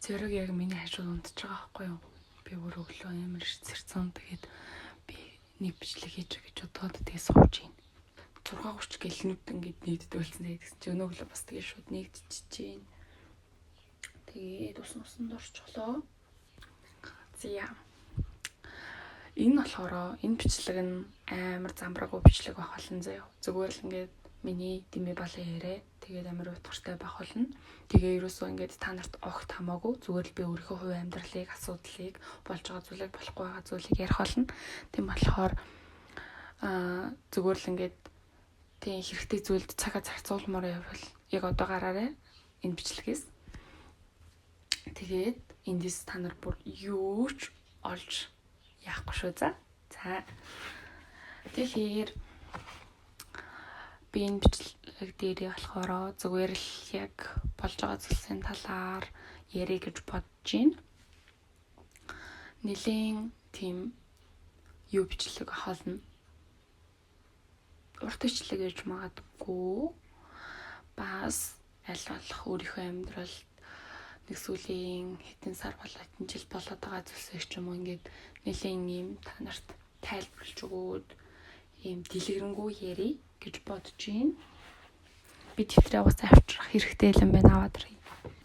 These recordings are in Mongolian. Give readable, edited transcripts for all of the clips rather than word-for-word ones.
Зэрэг яг миний хажууд унтж байгаа байхгүй юу? Би бүр өглөө амар сэрцэн. Тэгээд би нэг бичлэг хийж гэж бодоод тэгээ сууж байна. 6:30 гэл нүд ингээд нэгддэг болсон. Тэгээд тэгсэн чи өнөө өглөө бас тэгээ шууд нэгдчихэж байна. Тэгээд ус усанд орчлоо. За. Энэ болохоор энэ бичлэг нь амар замбраагүй бичлэг байх болно заяа. Зүгээр л ингээд миний дэмий балан яриа. Тэгээд амар утгартай байх болно. Тэгээ ерөөсөө ингээд та нарт огт хамаагүй. Зүгээр л би өөрийнхөө хувийн амьдралыг, асуудлыг, болж байгаа зүйлийг, болохгүй байгаа зүйлийг ярих болно. Тийм болохоор зүгээр л ингээд тийм хэрэгтэй зүйлд цагаа зарцуулмаар явбал яг одоо гараарай энэ бичлэгээс. Тэгээд эндээс та нар бүр юу ч олж яахгүй шүү за. За. Тэгэхээр би энэ бичлэг дээрээ болохоор зүгээр л яг болж байгаа зүйлсийн талаар ярих гэж бодож байна. Нилийн тийм юу бичлэг ахална. Урт бичлэг гэж магадгүй. Бас аль болох өөрийнхөө амьдралд нэг сүүлийн хэдэн сар болоод хэдэн жил болоод байгаа зүйлсийг ч юм уу ингээд нэлээд ийм та нарт тайлбарлаж өгөөд ийм дэлгэрэнгүй ярий гэж бодож байна. Би дэвтрээ угаасаа авчрах хэрэгтэй юм байна, аваад ирье.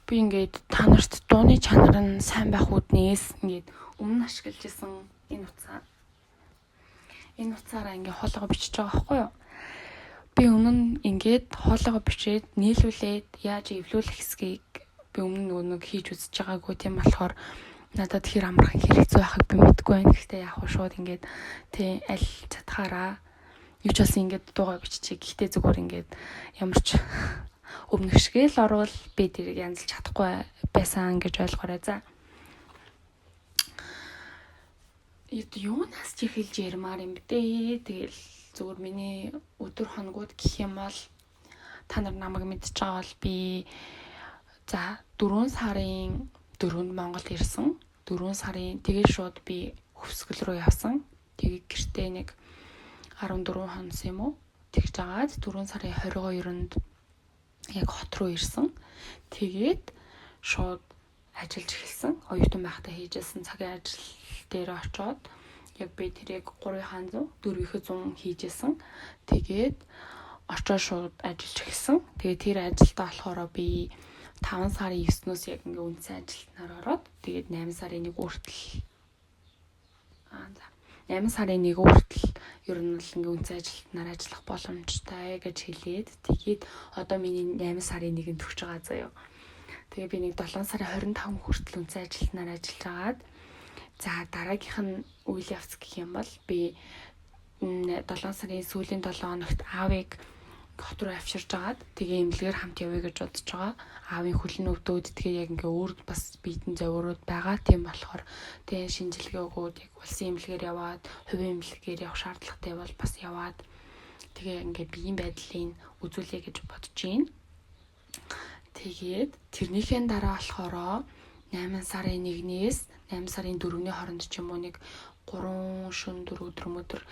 Би ингээд та нарт дууны чанар нь сайн байх үүднээс ингээд өмнө ашиглаж исэн энэ утсаа. Энэ утсаараа ингээд хоолойгоо бичиж байгаа байхгүй юу? Би өмнө нь ингээд хоолойгоо бичээд нийлүүлээд яаж эвлүүлэх хэсгийг би өмнө нөгөө нэг хийж үзэж байгаагүй. Тийм болохоор надад хэр амархан хэрэгцээ байхыг би мэдэхгүй байна. Гэхдээ яг хуу шууд ингээд тий аль чадхаараа юу ч болсон ингээд дуугаа биччихье. Гэхдээ зүгээр ингээд ямар ч өмнөх шигээл орвол би тэрийг янзлж чадахгүй байсан гэж ойлгоорой. За. Юунаас ч эхэлж ярмаар юм бэ? Тэгэл зүгээр миний өдөр хоногуд гэх юм бол та нар намайг мэдж байгаа бол би за 4 сарын 4-нд Монголд ирсэн. 4 сарын тэгээд шууд би Хөвсгөл рүү явсан. Тэгээд гэртээ нэг 14 хонос юм уу? Тэгж агаад 4 сарын 22-нд яг хот руу ирсэн. Тэгээд шууд ажиллаж эхэлсэн. Оюутан байхдаа хийжсэн цагийн ажил дээр очоод яг би тэрийг 3-ын 100, 4-ийн 100 хийжсэн. Тэгээд очоод шууд ажиллаж эхэлсэн. Тэгээд тэр ажилдаа болохоор би 5 сарын 9-өөс яг ингээ үндсэн ажилтнаар ороод тэгээд 8 сарын 1 хүртэл 8 сарын 1 хүртэл ер нь л ингээ үндсэн ажилтнаар ажиллах боломжтой гэж хэлээд тэгээд одоо миний 8 сарын 1-нд төрж байгаа заяа. Тэгээ би нэг 7 сарын 25 хүртэл үндсэн ажилтнаар ажиллаж агаад за дараагийнх нь үйл явц гэх юм бол би 7 сарын сүүлийн 7 хоногт аавыг хот руу авчирж агаад тэгээ эмнэлгээр хамт явъя гэж бодож байгаа. Аавын хөл нь өвдөөд тэгээ яг ингээ өөр бас биедэн зовиурууд байгаа. Тийм болохоор тэгээ шинжилгээ өгөөд яг улсын эмнэлгээр яваад, хувийн эмнэлгээр явах шаардлагатай бол бас яваад тэгээ ингээ биеийн байдлыг үзүүлье гэж бодож байна. Тэгээд тэрнийхээ дараа болохоор 8 сарын 1-ээс 8 сарын 4-ний хооронд ч юм уу нэг 3 шөн 4 өдөр мөдөр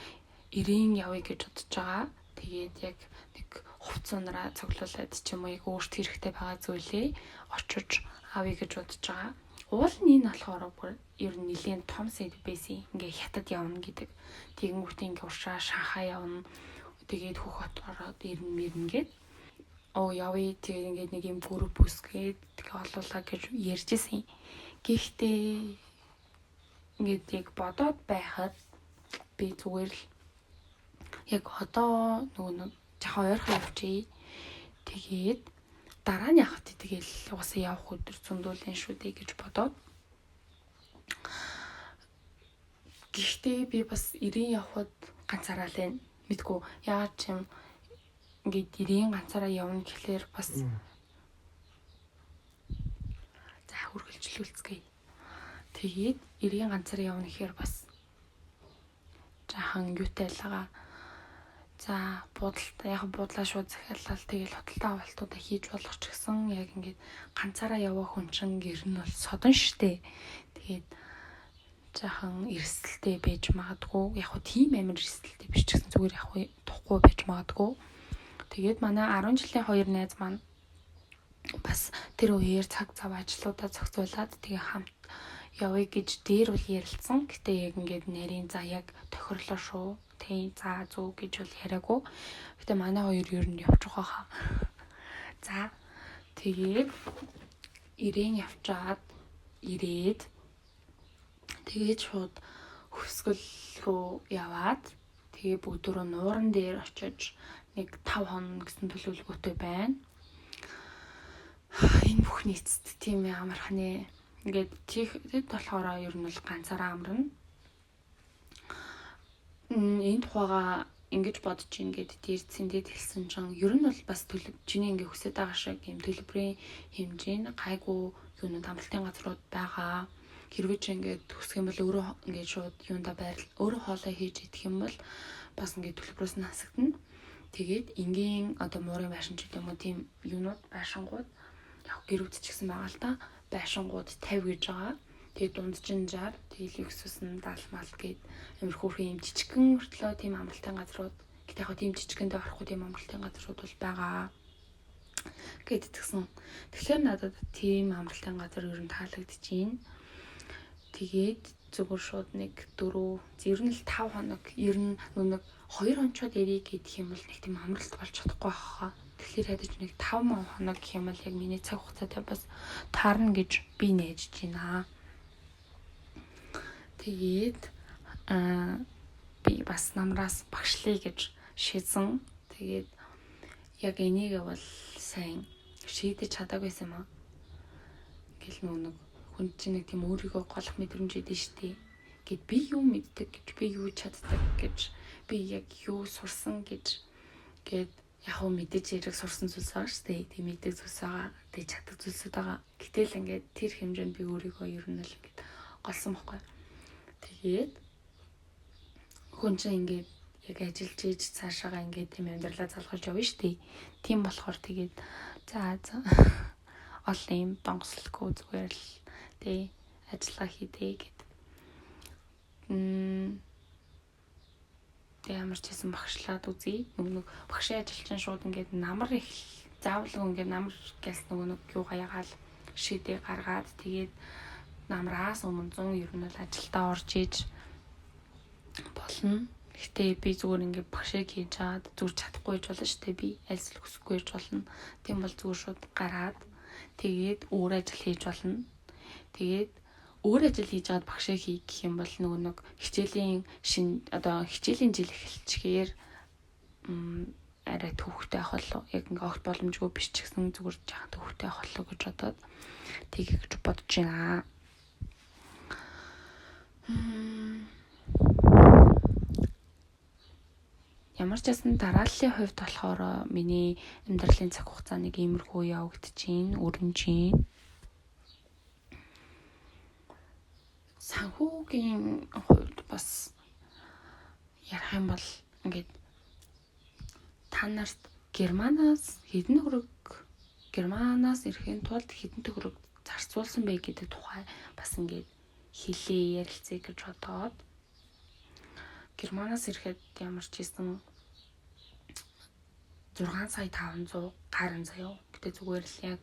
90 явъя гэж бодож байгаа. Тэгээд яг нэг хувцуунараа цуглуулад ч юм уу яг өөрт хэрэгтэй байгаа зүйлээ очиж авъя гэж бодож байгаа. Уул нь энэ болохоор бүр ер нь нэлийн том сэдв байсан. Ингээ хятад явна гэдэг. Тэгэнгүүтээ ингээ уршаа Шанхай явна. Тэгээд хөх хот ороод ирнэ мэрнэ гээд. Оо явъя тэгээд ингээд нэг юм групп үсгээд тэгээ олуулаа гэж ярьжсэн. Гэхдээ ингээд яг бодоод байхад би зүгээр л яг одоо нөгөө нэг жоохон ойрхон явчихъя. Тэгээд дараа нь явах тэгэл угаасаа явах өдөр зөндөлэн шүү дээ гэж бодоод. Гэхдээ би бас 90 явхад ганцаараа л байна. Мэдгүй яагаад ч юм ингээд 90 ганцаараа явна гэхлээр бас за үргэлжлүүлцгээе. Тэгээд 90 ганцаараа явна гэхээр бас жаахан юутай л байгаа. За буудалтай яг буудлаа шууд захиалал тэгэл худалдаа авалтуудаа хийж болох ч гэсэн яг ингээд ганцаараа явах хүн чинь гэр нь бол содон штэ. Тэгээд жаахан эрсдэлтэй байж магадгүй. Яг хөө тийм амар эрсдэлтэй биш ч гэсэн зүгээр яг хөө тухгүй байж магадгүй. Тэгээд манай 10 жилийн хоёр найз маань бас Тэр үеэр цаг зав ажлуудаа зохицуулаад тэгээ хамт явъя гэж дээр бол ярилцсан. Гэтэ яг ингээд нарийн за яг тохирлоо шүү. Тий за зүг гэж бол яриаггүй. Гэтэ манай хоёр ер нь явчих واخа. За тэгээд ирээн явчаад ирээд тэгээд шууд хөвсгөл рүү яваад тэгээ бүгдөө нууран дээр очиж нэг 5 хоног гэсэн төлөвлөгөөтэй байна. Энэ бүхний эцэст тийм амархны. Ингээд тэгэд болохоор ер нь бол ганцаараа амарна. Энэ тухайга ингэж бодож ингээд дээр цэндэд хэлсэн чинь ер нь бол бас төлөв чиний ингээ хүсэж байгаа шиг юм төлбөрийн хэмжээ нь гайгүй юунууд амралтын газрууд байгаа. Хэрвээ чи ингээд хүсэх юм бол өөрөө ингээд шууд юунда байрал өөрөө хоолой хийж идэх юм бол бас ингээд төлбөрөөс нь хасагдана. Тэгээд энгийн одоо муурын байшин ч гэдэг юм уу тийм юунууд байшингууд яг гэрүүд ч гэсэн байгаа л та. Байшингууд 50 гэж байгаа. Тэгээд дунд чинь 60, тэгээд люксус нь 70 мал гээд амар хөөрхөн юм жижигхэн мөртлөө тийм амралтын газрууд гэтээ яг тийм жижигэндээ орохгүй тийм амралтын газрууд бол байгаа гэд итгэсэн. Тэгэхээр надад тийм амралтын газар ер нь таалагдчихээн. Тэгээд зүгээр шууд нэг 4, ер нь л 5 хоног, ер нь нэг 2 хонцоод ирье гэх юм бол нэг тийм амралт болж чадахгүй хаа. Тэгэхээр ядаж нэг 5 хоног гэх юм бол яг миний цаг хугацаатай бас таарна гэж би нээж байна. Тэгээд би бас намраас багшлая гэж шийдсэн. Тэгээд яг энийг бол сайн шийдэж чадаагүй юм аа. Ингээл нэг хүн чинь нэг тийм өөрийгөө голох мэдрэмж идэв штэ. Гэт би юу мэддэг гэж, би юу чаддаг гэж, би яг юу сурсан гэж гэд яг хөө мэдээж хэрэг сурсан зүйлс байгаа штэ. Тийм мэддэг зүйлс байгаа. Тэг чаддаг зүйлсүүд байгаа. Гэтэл ингээд тэр хэмжээнд би өөрийгөө ер нь л ингээд голсон байхгүй. Тэгээд хүн чинь ингээд яг ажиллаж ийж цаашаага ингээд тийм амьдралаа залгуулж явна штэ. Тийм болохоор тэгээд за за олон юм донгослохгүй зүгээр л тий ажиллаа хийдэ гэд. Тэг ямар ч байсан багшлаад үзье. Нэг багшийн ажил чинь шууд ингээд намар их заавал ингээд намар гэлс нөгөө нэг юугаа ягаал шидэ гаргаад тэгээд намраас өмнө 100 ер нь бол ажилдаа орж иж болно. Гэтэ би зүгээр ингээд багшийг хийж чаад зүгээр чадахгүй гэж болно шүү дээ. Би аль зүйл хүсэхгүй гэж болно. Тийм бол зүгээр шууд гараад тэгээд өөр ажил хийж болно. Тэгээд өөр ажил хийж чаад багшийг хий гэх юм бол нөгөө нэг хичээлийн шин одоо хичээлийн жил эхэлчихээр арай төвхтэй авах болов. Яг ингээ огт боломжгүй биш ч гэсэн зүгээр жаахан төвхтэй авах болов гэж бодоод тгий гэж бодож байна. Ямар ч байсан дарааллын хувьд болохоор миний амьдралын цаг хугацаа нэг иймэрхүү явагдчихээн, өрнөж байна. Санхүүгийн хувьд бас ярих юм бол ингээд та нарт Германаас хэдэн төгрөг Германаас ирэхийн тулд хэдэн төгрөг зарцуулсан бэ гэдэг тухай бас ингээд хэлээ ярилцъя гэж бодоод Германаас ирэхэд ямар ч хийсэн 6 сая 500 гарan заяа. Гэтэ зүгээр л яг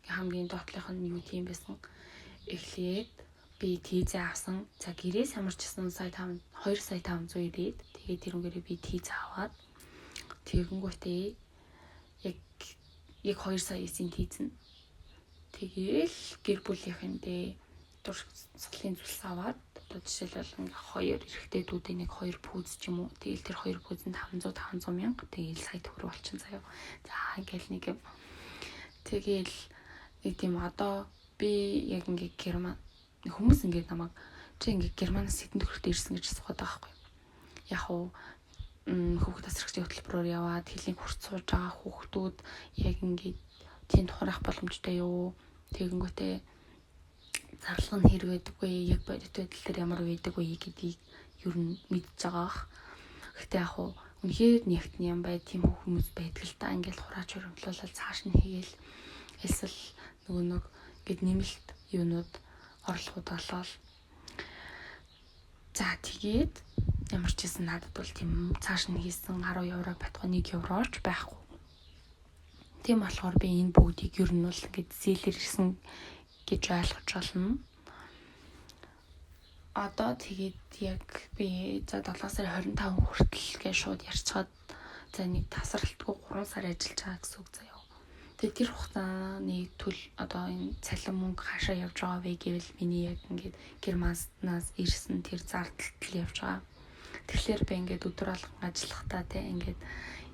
хамгийн доотлох нь юу тийм байсан. Эхлээд би тийзээ авсан. За гэрээс ямар ч гэсэн сая 5 2 сая 500 ирээд тэгээд тэрнгээрээ би тийз аваад тэгэнгүүтээ яг 2 сая эсийн тийзэн. Тэгээл гэр бүлийнхэндээ дурсгалын зүйлс аваад одоо жишээлбэл ингээ хоёр эрэгтэй дүүдээ нэг хоёр пүүз ч юм уу. Тэгээл тэр хоёр пүүзэнд 500 мянга тэгээл сая төгрөг болчин заяа. За ингээл нэг юм. Тэгээл нэг тийм одоо би яг ингээ Герман хүмүүс ингээ намайг чи ингээ Германаас хэдэн төгрөгтэй ирсэн гэж асуугаад байгаа байхгүй. Яг уу хүүхд тасрагчийн хөтөлбөрөөр яваад хөлийн курс сууж байгаа хүүхдүүд яг ингээ тийм тухайрах боломжтой юу? Тэгэнгүүтээ зарлага нь хэр байдаг вэ? Яг бодит байдал дээр ямар байдаг вэ гэдгийг ер нь мэдж байгаа бах. Гэхдээ яг уу үнэхээр нэгтэн юм бай тийм хүмүүс байдаг л та ингээл хураач хуримтлуулаад цааш нь хийгээл эсвэл нөгөө нэг ингээд нэмэлт юунууд орлогууд олоод за тэгээд ямар ч байсан надад бол тийм цааш нь хийсэн 10 евро байтугай 1 евроч байхгүй. Тийм болохоор би энэ бүгдийг ер нь бол ингээд зээлэр ирсэн гэж ойлгож байна. Одоо тэгээд яг би за 7 сарын 25 хүртэл гэж шууд ярьцгаад за нэг тасралтгүй 3 сар ажиллаж байгаа гэсэн үг заяа. Тэгээд тэр хугацааны төл одоо энэ цалин мөнгө хаашаа явж байгаа вэ гэвэл миний яг ингээд Германаас ирсэн тэр зардалт л явж байгаа. Тэгэхээр би ингээд өдөр болгон ажиллахдаа те ингээд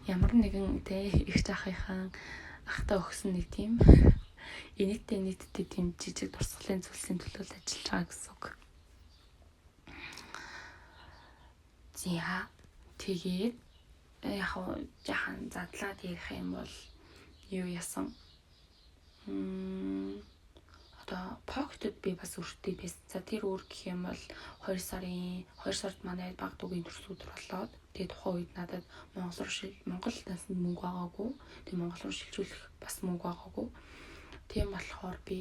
ямар нэгэн те их жахынхан ахтай өгсөн нэг тийм инээдтэй нийтдээ тийм жижиг дурсгалын зүйлсийн төлөө л ажиллаж байгаа гэсэн үг. За тэгээд яг жахан задлаад ярих юм бол юу ясан? Одоо покетод би бас өртөй байсан. За тэр өөр гэх юм бол 2 сарын 2 сард манай баг дүүгийн төрс өдөр болоод тэгээ тухайн үед надад Монгол дансанд мөнгө байгаагүй. Тэгээ Монгол руу шилжүүлэх бас мөнгө байгаагүй. Тийм болохоор би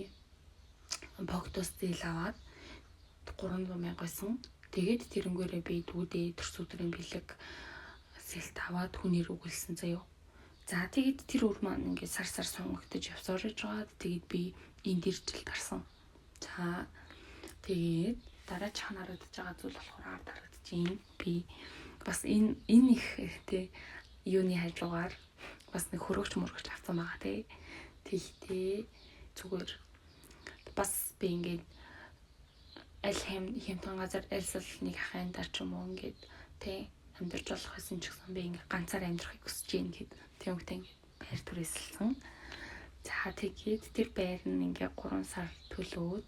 покетоос зээл аваад 300 мянга байсан. Тэгээд тэрнгээрээ би дүүдээ төрс өдрийн бэлэг сэлт аваад хүнээр өгүүлсэн заяо. За тэгээд тэр үр маань ингээд сар сар сунгагдаж явсаар иж байгаад тэгээд би энд ирж л тарсан. За тэгээд дараачих нь харагдаж байгаа зүйл болохоор ард харагдаж байна. Би бас энэ их тэ юуны хажуугаар бас нэг хөрөгч мөрөгч авсан байгаа тэ. Тэгтээ зүгээр бас би ингээд аль хямдхан газар альсал нэг ахын дар ч юм уу ингээд тэ амьдарч болох байсан ч гэсэн би ингээд ганцаар амьдрахыг хүсэж байна гэд тийм үгтэй ингээд байр түрээсэлсэн. За тэгээд тэр байр нь ингээ 3 сар төлөөд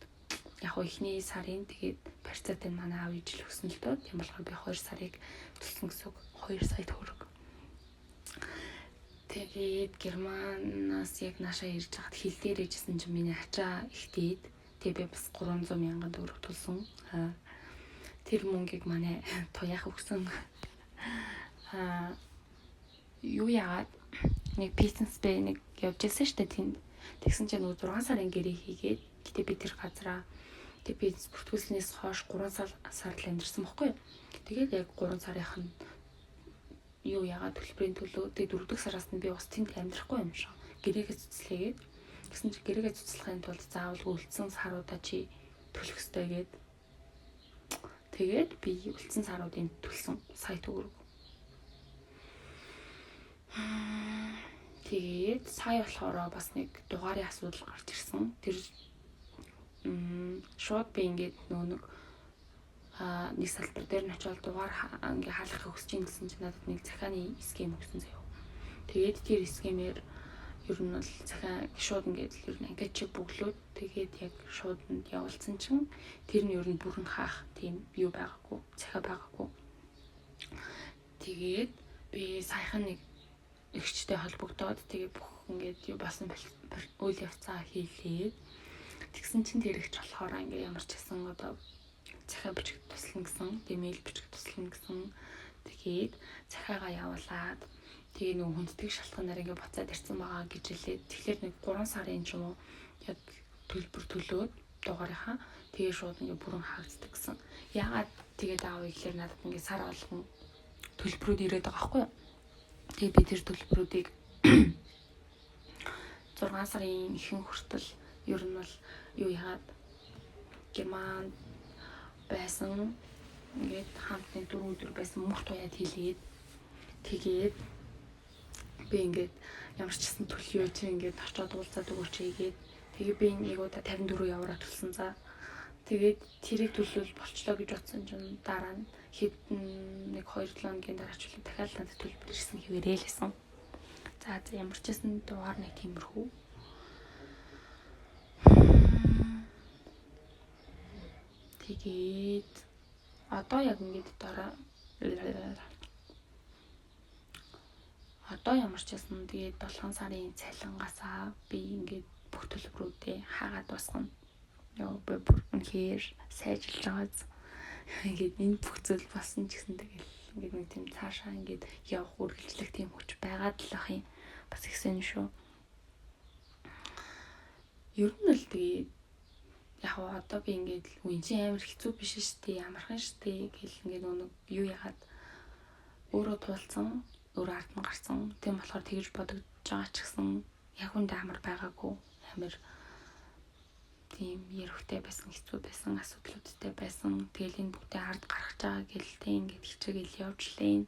яг эхний сарын тэгээд барьцаатай манай аав ижил өгсөн л дөө. Тийм болохоор би 2 сарыг төлсөн гэсэн үг. 2 сая төгрөг. Тэгээд Германаас яг наашаа ирж байхад хил дээр ижсэн чинь миний ачаа ихтээд тэгээ би бас 300 мянган төгрөг төлсөн. Тэр мөнгийг манай туяах өгсөн. Юу яагаад нэг бизнес бэ нэг явж ирсэн штэ тэнд. Тэгсэн чинь нөгөө 6 сарын гэрээ хийгээд гэтээ би тэр газараа тэг бизнес бүртгүүлснээс хойш 3 сар л амьдарсан бохгүй юу. Тэгээд яг 3 сарынх нь юу яагаад төлбөрийн төлөө тэг 4 дахь сараас нь би бас тэнд амьдрахгүй юм шиг. Гэрээгээ цуцлээгээд тэгсэн чинь гэрээгээ цуцлахын тулд заавал үлдсэн саруудаа чи төлөх ёстой гээд тэгээд би үлдсэн саруудын төлсөн сая төгрөг. Тэгээд сая болохоор бас нэг дугаарын асуудал гарч ирсэн. Тэр шууд би ингээд нөө нэг нэг салбар дээр нь очиод дугаар ингээ хаалгахыг хүсэж ин гэсэн чинь надад нэг захианы схем өгсөн заяа. Тэгээд тэр схемээр ер нь бол захиа шууд ингээд ер нь анкет чиг бөглөөд тэгээд яг шууданд явуулсан чинь тэр нь ер нь бүрэн хаах тийм юу байгаагүй, захиа байгаагүй. Тэгээд би саяхан нэг эгчтэй холбогдоод тэгээ бүх ингээд юу болсон үйл явцаа хийлээд тэгсэн чинь тэр эгч болохоор ингээд ямар ч гэсэн одоо захиа бичих туслана гэсэн, тэгээ мэйл бичих туслана гэсэн. Тэгээд захиагаа явуулаад тэгээ нөгөө хүндэтгэх шалтгаанаар ингээд буцаад ирсэн байгаа гэж хэлээд тэгэхээр нэг 3 сарын ч юм уу яг төлбөр төлөөд дугаарынхаа тэгээ шууд ингээд бүрэн хаагддаг гэсэн. Яагаад тэгээд аав гэхээр надад ингээд сар болгон төлбөрүүд ирээд байгаа байхгүй юу? Тэгээ би тэр төлбөрүүдийг 6 сарын ихэнх хүртэл ер нь бол юу яагаад Германд байсан ингээд хамт нэг 4 өдөр байсан мөр туяад хийлээд тэгээд би ингээд ямар ч гэсэн төлөё чи ингээд очиод уулзаад өгөөч хийгээд тэгээ би нэг удаа 54 евро төлсөн за. Тэгээд тэрийг төлвөл болчлоо гэж бодсон чинь дараа нь хэдэн нэг 2-7 хоногийн дараа ч үлээ дахиад надад төлбөр ирсэн хэвээрээ л байсан. За ямар ч гэсэн дугаар нэг тиймэрхүү. Тэгээд одоо яг ингээд дараа одоо ямар ч гэсэн тэгээд 7 сарын цалингаасаа би ингээд бүх төлбөрүүдээ хаагаад дуусгана. Йоо би бүр үнэхээр сайжилж байгааз ингээд энэ бүх зүйл болсон ч гэсэн тэгэл ингээд нэг тийм цаашаа ингээд явах үргэлжлэх тийм хүч байгаад л ах юм. Бас их сонь шүү. Ер нь л тэгээд яг одоо би ингээд үн чинь амар хэцүү биш шүү дээ, амархан шүү дээ гэл ингээд нэг юу яагаад өөрөө туулсан, өөрөө ард нь гарсан. Тийм болохоор тэгж бодогдож байгаа ч гэсэн Яг үндэ амар байгаагүй. Амар тийм ярихтай байсан, хэцүү байсан, асуудлуудтай байсан. Тэгэл энэ бүгдээ ард гаргаж байгаа гэлтэй ингээд хичээгээл явж лээ.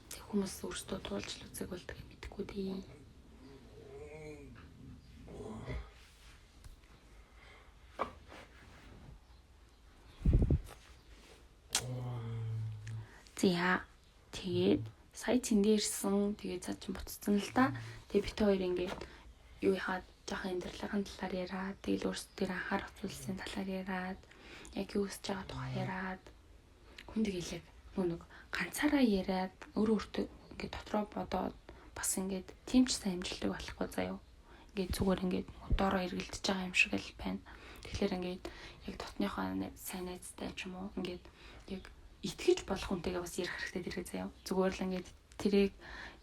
Тэг хүмүүс өөрсдөө туулж л үзег бол тэг мэдэхгүй дээ. За тэгээд сая цэндээ ирсэн. Тэгээд цаа чин буцсан л да. Тэгээд бит хоёр ингээд юу яхаад жоохон амьдралын талаар яриад, тэгэл өөрсдөө анхаарах зүйлсийн талаар яриад, яг юу хүсэж байгаа тухай яриад, хүн тэгэл яг нэг ганцаараа яриад өөрөө өөртөө ингээд дотроо бодоод бас ингээд тийм ч сайн амжилттай болохгүй заяа. Ингээд зүгээр ингээд доороо эргэлдэж байгаа юм шиг л байна. Тэгэхээр ингээд яг дотныхоо сайн найзтай ч юм уу ингээд яг итгэж болох хүнтэйгээ бас ярих хэрэгтэй тэрэг заяа. Зүгээр л ингээд тэрийг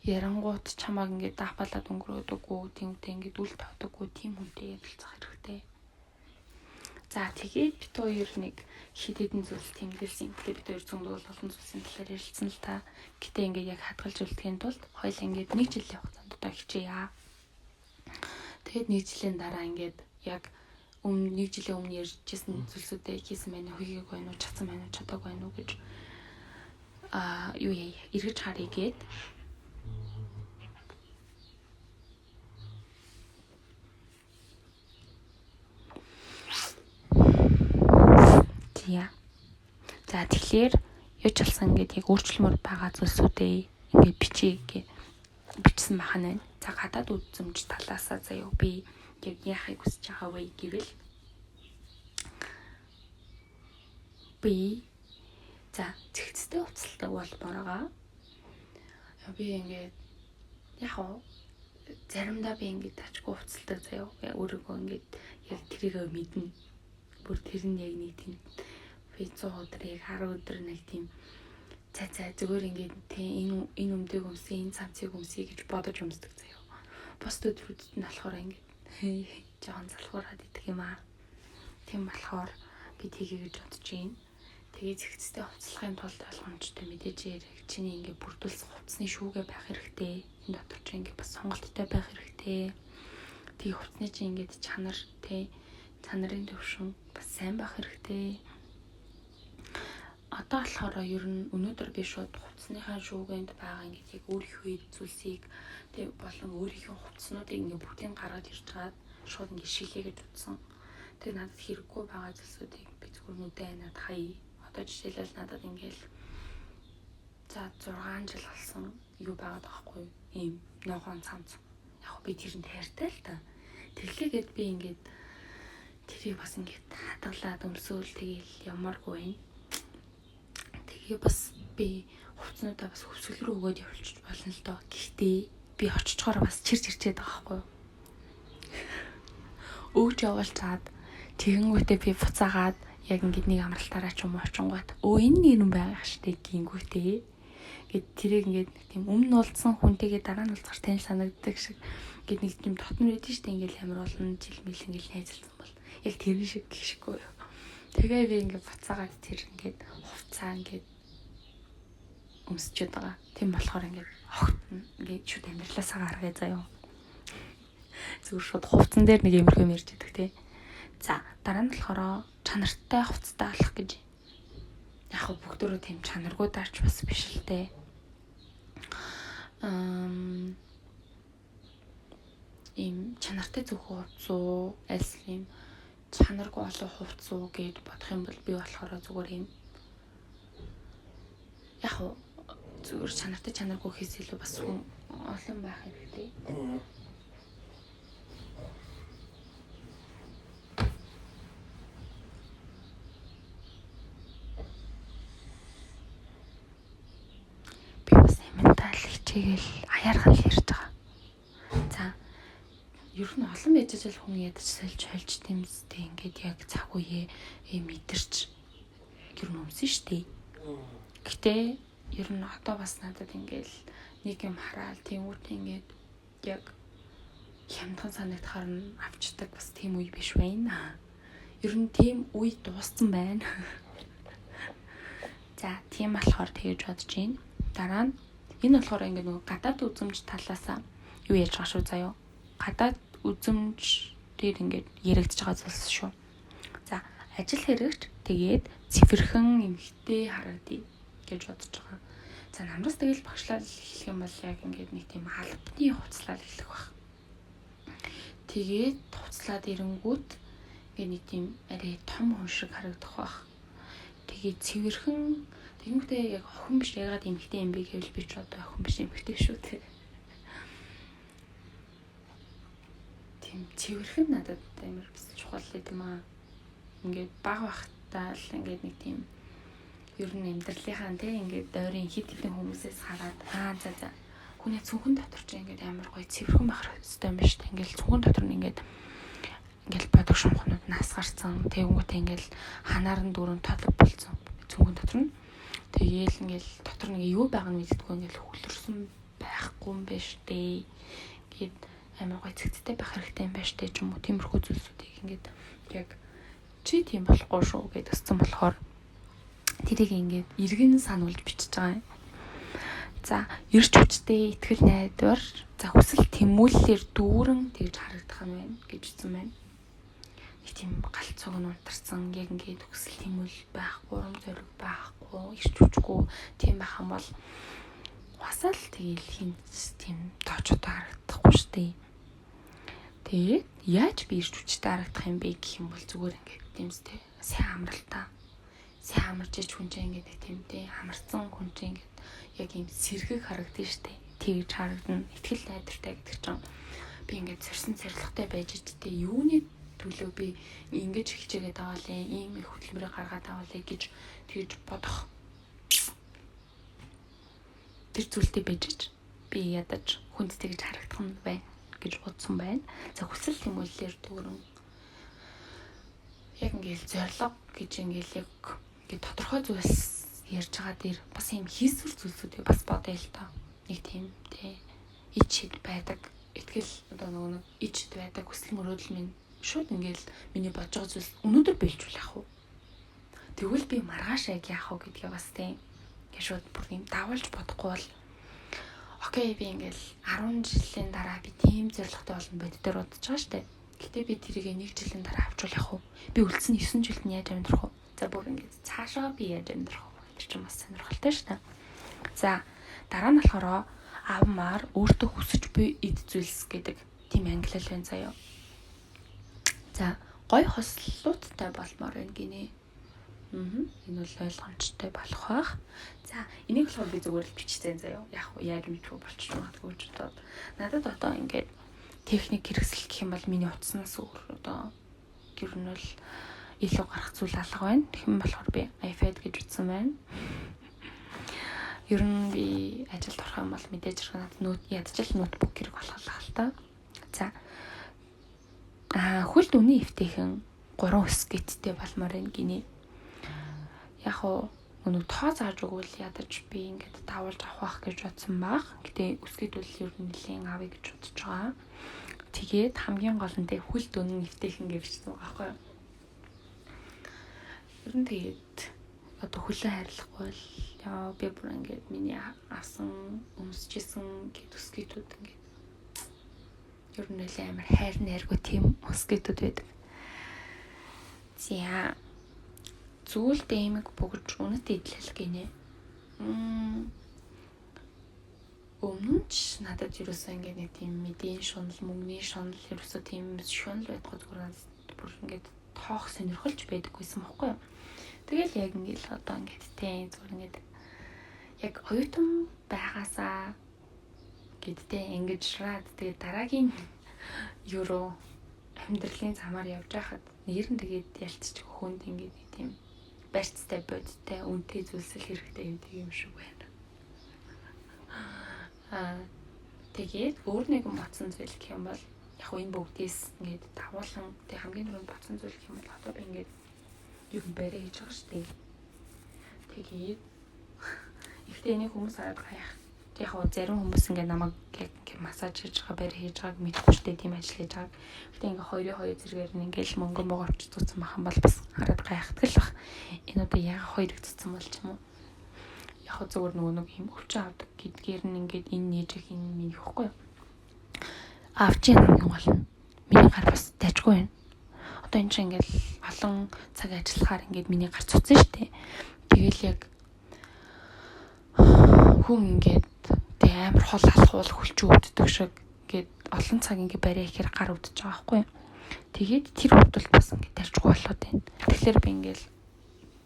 ярангуут чамааг ингээд даапалаад өнгөрөөдөггүй, тиймтэй ингээд үл тоодоггүй тийм хүнтэй ярилцах хэрэгтэй. За тэгээд бит хоёр нэг хэд хэдэн зүйл тэмдэглэсэн. Тэгээд бит хоёр зөндөл олон зүйлсийн талаар ярилцсан л та. Гэтэ ингээд яг хадгалж үлдэхийн тулд хоёул ингээд нэг жилийн хугацаанд одоо хичээе. Тэгээд нэг жилийн дараа ингээд яг өмнө нэг жилийн өмнө ярьжсэн зүйлсүүдээ хийсэн байна уу, хийгээгүй байна уу, чадсан байна уу, чадаагүй байна уу гэж юу яа эргэж харъя гээд. За тэгэхээр юу ч болсон ингээд яг өөрчлөмөр байгаа зүйлсүүдээ ингээд бичээ гэ бичсэн бахан байна. За гадаад үзэмж талаасаа заяа би яг яахыг хүсэж байгаа вэ гэвэл би за зэгцтэй хувцалдаг болмоор байгаа. Би ингээд яг уу заримдаа би ингээд тачгүй хувцалдаг заяа. Өөрийгөө ингээд яг тэрийгэ мэднэ. Бүр тэр нь яг нэг тийм би 100 өдөр яг 10 өдөр нэг тийм за зүгээр ингээд тэ энэ өмдөг өмсөе, энэ цамцыг өмсөе гэж бодож өмсдөг заяа. Бус өдрүүдэд нь болохоор ингээд жоохон залхуураад идэх юм аа. Тийм болохоор би тгий гэж бодож байна. Тэгээ зэгцтэй хувцлахын тулд болгоомжтой мэдээж хэрэг чиний ингээд бүрдүүлсэн хувцсны шүүгээ байх хэрэгтэй. Энэ дотор чи ингээд бас сонголттой байх хэрэгтэй. Тэгээ хувцсны чи ингээд чанар тэ чанарын төвшин бас сайн байх хэрэгтэй. Одоо болохоор ер нь өнөөдөр би шууд хувцсныхаа шүүгээнд байгаа ингээд яг өөрийнхөө зүйлсийг тэг болон өөрийнхөө хувцснуудыг ингээд бүгдийг гаргаж ирж чаад шууд ингээд шилээ гэж утсан. Тэг надад хэрэггүй байгаа зүйлсүүдийг би зүгээр нүдэ айнаад хаяа. Одоо жишээлбэл надад ингээд за 6 жил болсон юу байгаад байгаа хгүй юу? Ийм ногоон цамц. Яг би тэрэнд хайртай л та. Тэглээгээд би ингээд тэрийг бас ингээд хадгалаад өмсөөл тэгээл ямааргүй байна. Тэгээ бас би хувцснуудаа бас хөвсгөл рүү өгөөд явуулчих болно л доо. Гэхдээ би очичхоор бас чир чирчээд байгаа байхгүй юу? Өгж явуулчаад тэгэнгүүтээ би буцаагаад яг ингээд нэг амралтаараа ч юм уу очингууд өө энэ нэг юм байгаа штэ гингүүтээ. Ингээд тэрийг ингээд нэг тийм өмнө уулзсан хүнтэйгээ дараа нь уулзахар танил санагддаг шиг ингээд нэг тийм дотн байдэн штэ ингээд амар олон жил мэл ингээд найзалсан бол яг тэр шиг гэх шиггүй юу. Тэгээ би ингээд буцаагаад тэр ингээд хувцаа ингээд өмсчээд байгаа. Тийм болохоор ингээд огт ингээд шүд амьдралаасаа гаргая заяа. Зүгээр шууд хувцсан дээр нэг иймэрхүү юм ярьж байдаг тий. За дараа нь болохоор чанартай хувцастай болох гэж. Яг хөө бүгдөө тийм чанаргүй даарч бас биш л дээ. Ийм чанартай зөвхөн хувцс уу, альс ийм чанаргүй олон хувцс уу гэд бодох юм бол би болохоор зүгээр ийм яг хөө зүгээр чанартай чанаргүй гэхээс илүү бас хүн олон байх хэрэгтэй. Би бас аминтаа л хичээгээл аяархан л ярьж байгаа. За ер нь олон байж л хүн ядаж сольж хольж тэмцтэй ингээд яг цаг үеэ мэдэрч ер нь өмсөн штэ. Гэтэ ер нь одоо бас надад ингээл нэг юм хараал тиймүүт ингээд яг хямдхан санагдахаар нь авчдаг бас тийм үе биш байна. Ер нь тийм үе дууссан байна. За тийм болохоор тэгэж бодож байна. Дараа нь Энэ болохоор ингээд нөгөө гадаад үзэмж талаасаа юу яаж байгаа шүү заяо. Гадаад үзэмж дээр ингээд яригдж байгаа зүйлс шүү. За, ажил хэрэгч тэгээд цэвэрхэн эмхтэй харагдъя гэж бодож байгаа. За, намраас тэгэл багшлал эхлэх юм бол яг ингээд нэг тийм албаны хувцлал эхлэх баг. Тэгээд хувцлаад ирэнгүүт ингээд нэг тийм арай том хүн шиг харагдах байх. Тэгээд цэвэрхэн тэгэнгүүтээ яг охин биш, ягаад эмхтэй юм бэ гэвэл би ч одоо охин биш, эмхтэй шүү дээ. Тийм цэвэрхэн надад амар бас чухал юм аа. Ингээд баг бахтаа л ингээд нэг тийм ер нь амьдралынхаа тий ингээд дойрын хит хитэн хүмүүсээс хараад аа за за хүний цүнхэн дотор чи ингээд амар гоё цэвэрхэн байх хэрэгтэй юм байна шүү дээ. Ингээд цүнхэн дотор нь ингээд ингээл бодог шумхнууд нас гарцсан. Тэгэнгүүтээ ингээл ханаар нь дүүрэн толго болцсон. Цүнхэн дотор нь. Тэгээл ингээл дотор нэг юу байгааг нь мэддэггүй ингээл хөлөрсөн байхгүй юм байна шүү дээ. Ингээд амар гоё цэгцтэй байх хэрэгтэй юм байна шүү дээ ч юм уу. Тиймэрхүү зүйлсүүдийг ингээд яг чи тийм болохгүй шүү гэдээ өссөн болохоор тэрийг ингээд эргэн сануулж бичиж байгаа юм. За, эрч хүчтэй, итгэл найдвар, за хүсэл тэмүүллээр дүүрэн тэгж харагдах юм байна гэж хэлсэн байна. Нэг тийм галцууг нь унтарсан, яг ингээд хүсэл тэмүүл байхгүй, урам зориг байхгүй, эрч хүчгүй тийм байх юм бол угаасаа л тэгэл хинц тийм тоочтой харагдахгүй шүү дээ. Тэгээд яаж би эрч хүчтэй харагдах юм бэ гэх юм бол зүгээр ингээд тэмцтэй сайн амралтаа. Сайн амарч ич хүн чинь ингээд тийм тий амарсан хүн чинь ингээд яг ийм сэргэг харагдана штэ. Тэгж харагдана. Итгэл найдвартай гэдэг чинь би ингээд зорьсон зорилготой байж ичтэй юуны төлөө би ингэж хичээгээд аваалээ, ийм их хөдөлмөрийг гаргаад аваалээ гэж тэгж бодох тэр зүйлтэй байж ич би ядаж хүнд тэгж харагдах нь байна гэж бодсон байна. За, хүсэл тэмүүллээр дүүрэн яг ингээл зорилго гэж ингээл яг ингээд тодорхой зүйлс ярьж байгаа дээр бас юм хийсвэр зүйлсүүдийг бас бодъё л доо. Нэг тийм тий ич хэд байдаг. Итгэл одоо нөгөө нэг ич хэд байдаг хүсэл мөрөөдөл минь шууд ингээл миний бодож байгаа зүйлс өнөөдөр биелжүүл яах вэ? Тэгвэл би маргааш яг яах вэ гэдгээ бас тийм ингээд шууд бүр юм давалж бодохгүй бол окей би ингээл 10 жилийн дараа би тийм зорилготой болно бодит дээр бодож байгаа штэ. Гэтэ би тэрийг 1 жилийн дараа авчвал яах вэ? Би үлдсэн 9 жилд нь яаж амьдрах вэ? За бүр ингээд цаашаа би яаж амьдрах вэ? Тэр чинь бас сонирхолтой штэ. За дараа нь болохоор авмаар өөртөө хүсэж буй эд зүйлс гэдэг тийм ангилал байна заяа. За гой хослолуудтай болмоор байна гинэ. Энэ бол ойлгомжтой болох байх. За энийг болохоор би зүгээр л бичсэн заяа. Яг яг мэдгүй болчих магадгүй ч бодоод. Надад одоо ингээд техник хэрэгсэл гэх юм бол миний утаснаас өөр одоо ер нь бол илүү гарах зүйл алга байна. Тэгэх юм болохоор би iPad гэж утсан байна. Ер нь би ажилд орох юм бол мэдээж хэрэг надад нөт ядаж л ноутбук хэрэг болох л та. За хөлд үнэн эвтэйхэн 3 өсгөттэй болмоор байна гинэ. Яг уу өнөө тоо зааж өгвөл ядаж би ингээд давуулж авах байх гэж бодсон баг. Гэтэ өсгөт бол ер нь нэлээд авъя гэж бодож байгаа. Тэгээд хамгийн гол нь тэг хөлд үнэн эвтэйхэн гэж бичсэн байгаа байхгүй юу? Ер нь тэгээд одоо хөлөө хайрлахгүй бол яа би бүр ингээд миний авсан өмсөжсэн гэд өсгөтүүд ингээд ер нь нэлээд амар хайр найргүй тийм өсгөтүүд байдаг. За зүйл дэмэг бөгж үнэт идэл гинэ. Өмнө нь ч надад юусэн ингээд нэг тийм мэдийн шунал, мөнгөний шунал ерөөсөө тийм шунал байдгүй зүгээр надад бүр ингээд тоох сонирхолж байдаггүйсэн бохгүй юу. Тэгэл яг ингээд одоо ингээд тэ зүгээр ингээд яг оюутан байгаасаа гэдтэй ингэж шраад тэгээ дараагийн юуруу амьдралын замаар явж байхад нэр нь тэгээд ялцчих хүнд ингээд нэг тийм барьцтай бодиттой үнэтэй зүйлсэл хэрэгтэй юм тийм шиг байна. Тэгээд өөр нэгэн бодсон зүйл гэх юм бол яг энэ бүгдээс ингээд давуулан тэг хамгийн түрүүнд бодсон зүйл гэх юм бол одоо би ингээд юм барай хийж байгаа шүү дээ. Тэгээд ихтэй энийг хүмүүс хараад гайх. Яг гоо зарим хүмүүс ингээд намайг яг ингээд массаж хийж байгаа, барай хийж байгааг мэдэхгүй шүү дээ, тийм ажил хийж байгааг. Гэтэ ингээд 2-2 зэрэгээр нь ингээд мөнгө могоорч цуцсан бахан бол бас хараад гайхдаг л бах. Энэ одоо яг хоёрыг цуцсан бол ч юм уу. Яг зөвөр нөгөө нэг юм өвчин авдаг гэдгээр нь ингээд энэ нээж их энэ миний ихгүй юу. Авч яах юм гол нь миний гар бас дайжгүй байна. Одоо энэ чинь ингээд олон цаг ажиллахаар ингээд миний гар цуцсан шүү дээ. Тэгэл яг хүн ингээд тэг амар хол алхуул хөлчөө өвддөг шиг ингээд олон цаг ингээд барай ихээр гар өвдөж байгаа байхгүй юу. Тэгээд тэр өвдөл бас ингээд дайжгүй болоод байна. Тэгэхээр би ингээд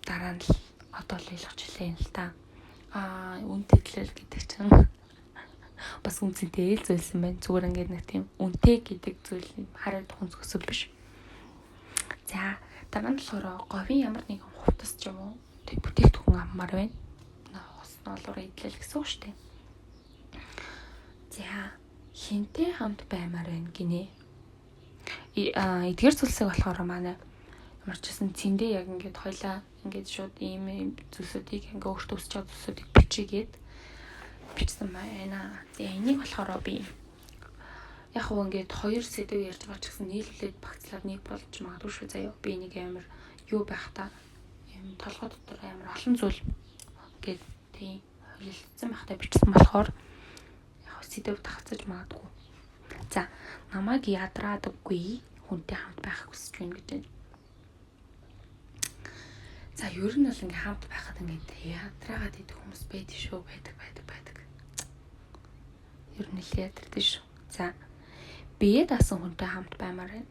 дараа нь л одоо л илгаж илээ юм л та. Аа, үнэтэй төлөөл гэдэг чинь бас үнцэнтэй л зүйлсэн байна. Зүгээр ингээд нэг тийм үнэтэй гэдэг зүйл хараад хүнсгөсөл биш. За, дараа нь болохоор говийн ямар нэгэн хувцас ч юм уу тэг бүтээгдэхүүн авмаар байна. Хос ноолоор идлэл гэсэн үг шүү дээ. За, хинтээ хамт баймаар байна гинэ. Эдгээр зүйлсийг болохоор манай ямар ч гэсэн цэндээ яг ингээд хоёлаа ингээд шууд ийм зүйлсүүдийг ингээд өөртөө өсөж байгаа зүйлсүүдийг бичигээд бичсэн байна. За, энийг болохоор би яг хуу ингээд хоёр сэдв ярьж байгаа ч гэсэн нийлүүлээд багцлаад нэг болж магадгүй шүү заяа. Би нэг амар юу байх та юм толгой дотор амар олон зүйл ингээд тийм холилдсон байхдаа бичсэн болохоор яг сэдв тагцаж магадгүй. За, намайг ядраадаггүй хүнтэй хамт байх хүсэж байна гэж байна. За, ер нь бол ингээ хамт байхад ингээд ядраагаад идэх хүмүүс байдаг шүү. Байдаг. Ер нь л ядардаг шүү. За, бие даасан хүнтэй хамт баймаар байна.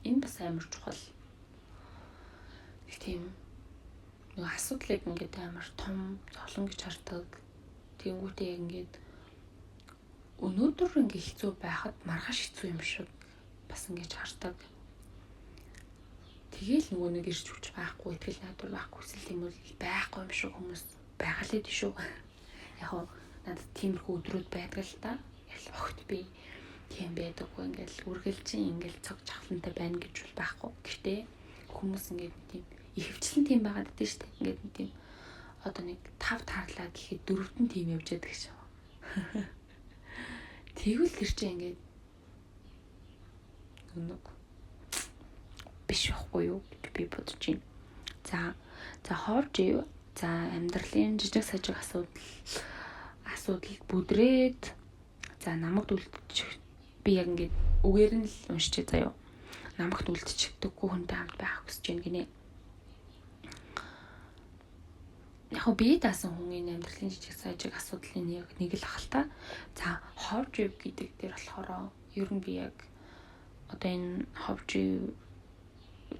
Энэ бас амар чухал. Нэг тийм нэг асуудлыг ингээд амар том зовлон гэж хардаг. Тэнгүүтээ яг ингээд өнөөдөр ингээ хэцүү байхад маргааш хэцүү юм шиг бас ингэж хардаг. Тэгээл нөгөө нэг ирж хүч байхгүй, итгэл найдвар байхгүй, хүсэл тэмүүлэл байхгүй юм шиг хүмүүс байгаа л дээ шүү. Яг хуу надад тиймэрхүү өдрүүд байдаг л та. Яг огт би тийм байдаггүй, ингээл үргэлжин ингээл цог чахлантай байна гэж бол байхгүй. Гэхдээ хүмүүс ингээд тийм ихэвчлэн тийм байгаад байдаг шүү дээ. Ингээд тийм одоо нэг 5 таарлаа гэхэд 4-т нь тийм явж байдаг шүү. Тэгвэл тэр чинь ингээд нэг биш байхгүй юу гэж би бодож байна. За ховж ив. За, амьдралын жижиг сажиг асуудал бүдрээд за намагт үлдчих би яг ингээд үгээр нь л уншчихъя заяа. Намагт үлдчихдэггүй хүнтэй хамт байх хүсэж байна гинэ. Яг хөө бие даасан хүний амьдралын жижиг сажиг асуудлын яг нэг л ах л та. За, ховж ив гэдэг дээр болохоор ер нь би яг одоо энэ ховж ив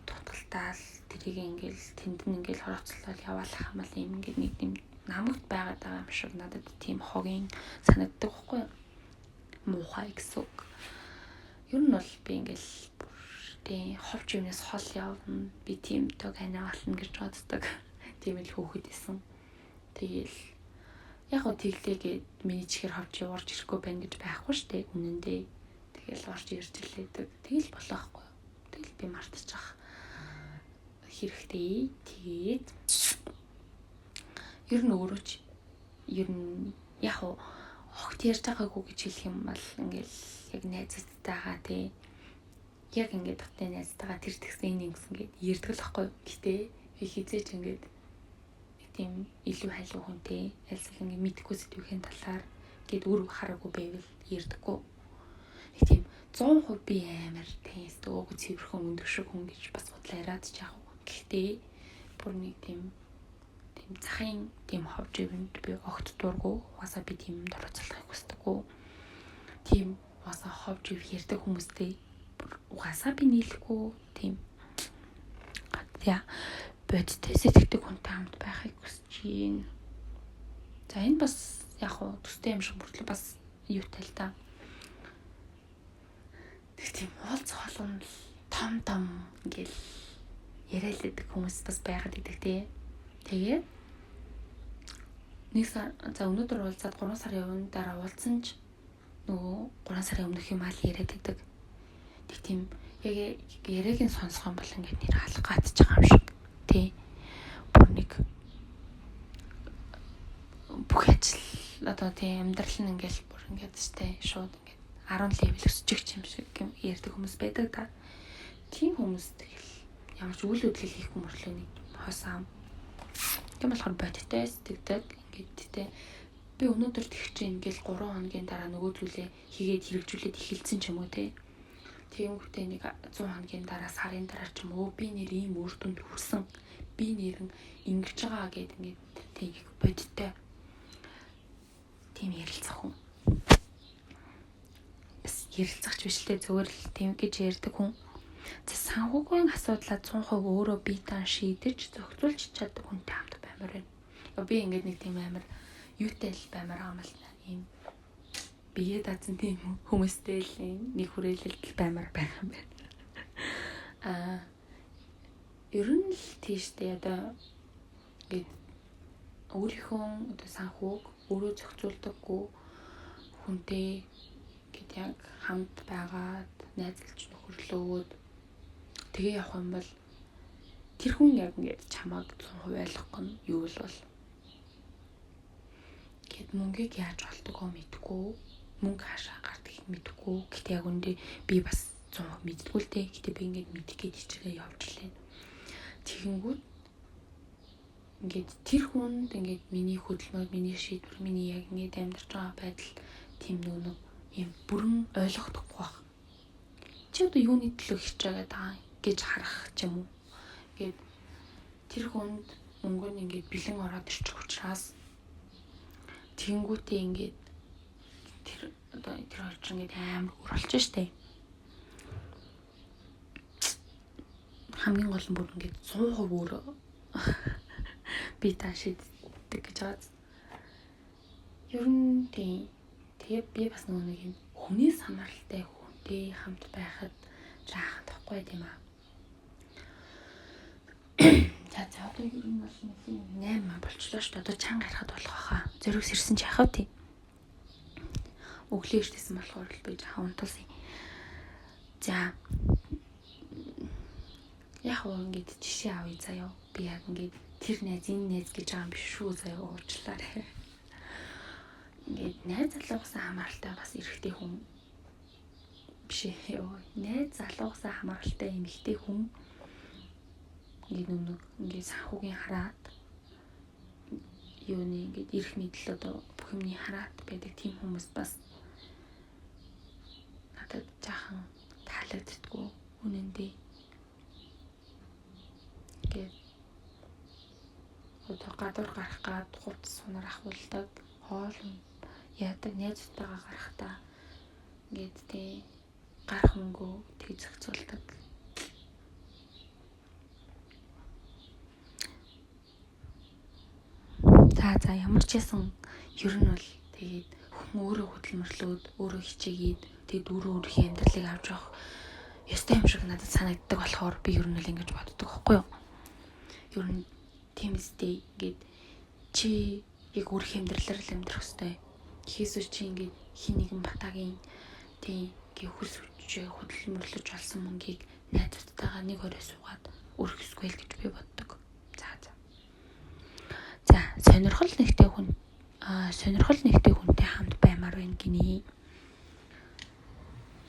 тутгалтаал тэрийг ингээл тэнд нь ингээл хороцлол яваалах юм бол юм ингээд нэг тийм намагт байгаад байгаа юм шиг надад тийм хогийн санагддаг байхгүй юу? Муухай гэсэн үг. Ер нь бол би ингээл бүр тийм ховч юмнаас хол явна. Би тийм дог аниа болно гэж боддог. Тийм л хөөхөд исэн. Тэгээл яг гоо тэглээгээд миний чихэр ховч орж ирэхгүй байна гэж байхгүй штэ үнэндээ. Тэгээл орж ирж илээдэг. Тэгэл болох байхгүй юу? Тэгэл би мартчих хэрэгтэй. Тэгээд ер нь өөрөө ч ер нь яг уу огт ярьж байгаагүй гэж хэлэх юм бол ингээл яг найзуудтайгаа тий яг ингээд дотны найзтайгаа тэр тэгсэн энэ ингэсэн гэд ярьдаг л байхгүй. Гэтэ би хизээч ингээд нэг тийм илүү хайлуу хүнтэй альсвал ингээд мэдхгүй сэдвийн талаар гээд үр хараагүй байвал ярьдаггүй. Нэг тийм 100% би амар тийм өөг цэвэрхэн өндөр шиг хүн гэж бас бодлоо яриад ч яах вэ. Гэхдээ бүр нэг тийм захын тийм ховж ивэнд би огт дургу. Угаасаа би тийм юмд оролцохыг хүсдэггүй. Тийм угаасаа ховж ив ярьдаг хүмүүстэй угаасаа би нийлэхгүй тийм. За, бодиттой сэтгэдэг хүнтэй хамт байхыг хүсэж байна. За, энэ бас яг уу төстэй юм шиг мөртлөө бас юутай л та. Тэг тийм уулз холон том том ингээл яриа л идэг хүмүүс бас байгаад идэг тий. Тэгээд нэг сар за өнөөдөр уулзаад 3 сарын өмнө дараа уулзсан ч нөгөө 3 сарын өмнөх юм аа л яриад идэг. Тэг тийм яг яриаг нь сонсох юм бол ингээд нэр алах гатж байгаа юм шиг тий. Бүр нэг бүх ажил одоо тий амьдрал нь ингээл бүр ингээд штэ шууд ингээд 10 левел өсчих юм шиг юм ярьдаг хүмүүс байдаг та. Тийм хүмүүс тэгэл ямар ч үйл хөдлөл хийхгүй мөрлөө нэг хосаам. Тийм болохоор бодиттой сэтгэдэг. Ингээд тэ би өнөөдөр тэгч чинь ингээл 3 хоногийн дараа нөгөө зүйлээ хийгээд хэрэгжүүлээд эхэлсэн ч юм уу те. Тэгэнгүүтээ нэг 100 хоногийн дараа, сарын дараа ч юм уу би нэр ийм үр дүнд хүрсэн. Би нэрэн ингэж байгаа гэд ингээд тэг бодиттой тийм ярилцах хүн. Бас ярилцахч биш л дээ, зүгээр л тийм гэж ярьдаг хүн. За, санхүүгийн асуудлаа 100% өөрөө бие даан шийдэж зохицуулж чаддаг хүнтэй хамт баймаар байна. Би ингээд нэг тийм амар юутай л баймаар байгаа юм л ийм бие даацсан тийм хүмүүстэй л нэг хүрээлэлд баймаар байх юм байна. Аа, ер нь л тийштэй одоо ингээд өөрийнхөө одоо санхүүг өөрөө зохицуулдаггүй хүнтэй ингээд яг хамт байгаад найзалж нөхөрлөөд тэгээ явах юм бол тэр хүн яг ингээд чамааг 100% ойлгохгүй нь юу л бол гээд мөнгийг яаж олдгоо мэдэхгүй, мөнгө хаашаа гардгийг мэдэхгүй. Гэтэ яг үндэ би бас 100% мэддэггүй л дээ. Гэтэ би ингээд мэдэх гээд хичээгээ явж лээ. Тэгэнгүүт ингээд тэр хүнд ингээд миний хөдөлмөр, миний шийдвэр, миний яг ингээд амьдарч байгаа байдал тийм нэг юм бүрэн ойлгохдохгүй байх. Чи одоо юуны төлөө хичээгээд байгаа гэж харах ч юм уу. Ингээд тэр хүнд мөнгө нь ингээд бэлэн ороод ирчих учраас тэгэнгүүтээ ингээд тэр одоо тэр хоёр чинь ингээд амар өөр болчих штэ. Хамгийн гол нь бүр ингээд 100% өөрөө би та шийддэг гэж байгаа. Ер нь тийм. Тэгээ би бас нөгөө нэг юм хүний самаралтай хүнтэй хамт байхад жаахан тахгүй тийм аа. За за, одоо ер нь бол нэг 8 болчлоо шүү дээ. Одоо чанга ярихад болох байхаа. Зориг сэрсэн ч яхав тий. Өглөө иртэйсэн болохоор л би жаахан унтуулсан. За, яг уу ингээд жишээ авъя заяа. Би яг ингээд тэр найз, энэ найз гэж байгаа юм биш шүү заяа, уучлаарай. Ингээд найз залуугаас хамааралтай бас эрэгтэй хүн биш ээ. Найз залуугаас хамааралтай эмэгтэй хүн ингээд нэг ингээд санхүүгийн хараад юуны ингээд эрх мэдэл одоо бүх юмны хараад байдаг тийм хүмүүс бас надад жаахан таалагддаггүй үнэндээ. Ингээд одоо гадуур гарах гад хувцас сунар ахуулдаг, хоол яадаг, найзуудтайгаа гарахдаа ингээд тий гарах мөнгөө тэг зохицуулдаг. За за, ямар ч байсан ер нь бол тэгээд хүн өөрөө хөдөлмөрлөөд, өөрөө хичээгээд тэгээд өөрөө өөрийнхөө амьдралыг авч явах ёстой юм шиг надад санагддаг болохоор би ер нь л ингэж боддог байхгүй юу. Ер нь тийм үстэй, ингээд чи яг өөрийнхөө амьдралаар л амьдрах ёстой. Хийсвэр чи ингээд хин нэгэн батагийн тийм ингээ хөлс хүчээ хөдөлмөрлөж олсон мөнгийг найзуудтайгаа нэг орой суугаад өрөх ёсгүй л гэж би боддог. За за. За, сонирхол нэгтэй хүн сонирхол нэгтэй хүнтэй хамт баймаар байна гинэ.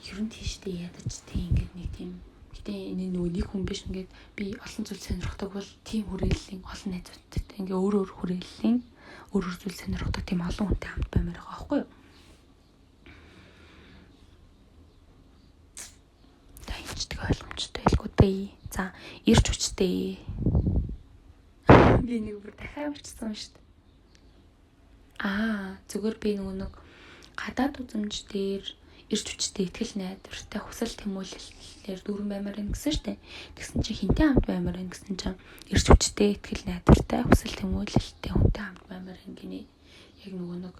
Ер нь тийштэй ядаж тийм ингээд нэг тийм. Гэтэ энэ нөгөө нэг хүн биш, ингээд би олон зүйл сонирхдаг бол тийм хүрээллийн олон найзуудтай ингээ өөр өөр хүрээллийн өөр өөр зүйл сонирхдаг тийм олон хүнтэй хамт баймаар байгаа байхгүй юу? За, энэ ч тэг ойлгомжтой хэлгүй дээ. За, ирч хүчтэй. Би нэг бүр дахиад авчсан шүү дээ. Аа, зүгээр би нөгөө нэг гадаад үзэмж дээр ирч хүчтэй, итгэл найдвартай, хүсэл тэмүүлэлээр дүүрэн баймаар байна гэсэн шүү дээ. Тэгсэн чинь хинтээ хамт баймаар байна гэсэн чинь ирч хүчтэй, итгэл найдвартай, хүсэл тэмүүлэлтэй хүнтэй хамт баймаар байна гинэ. Яг нөгөө нэг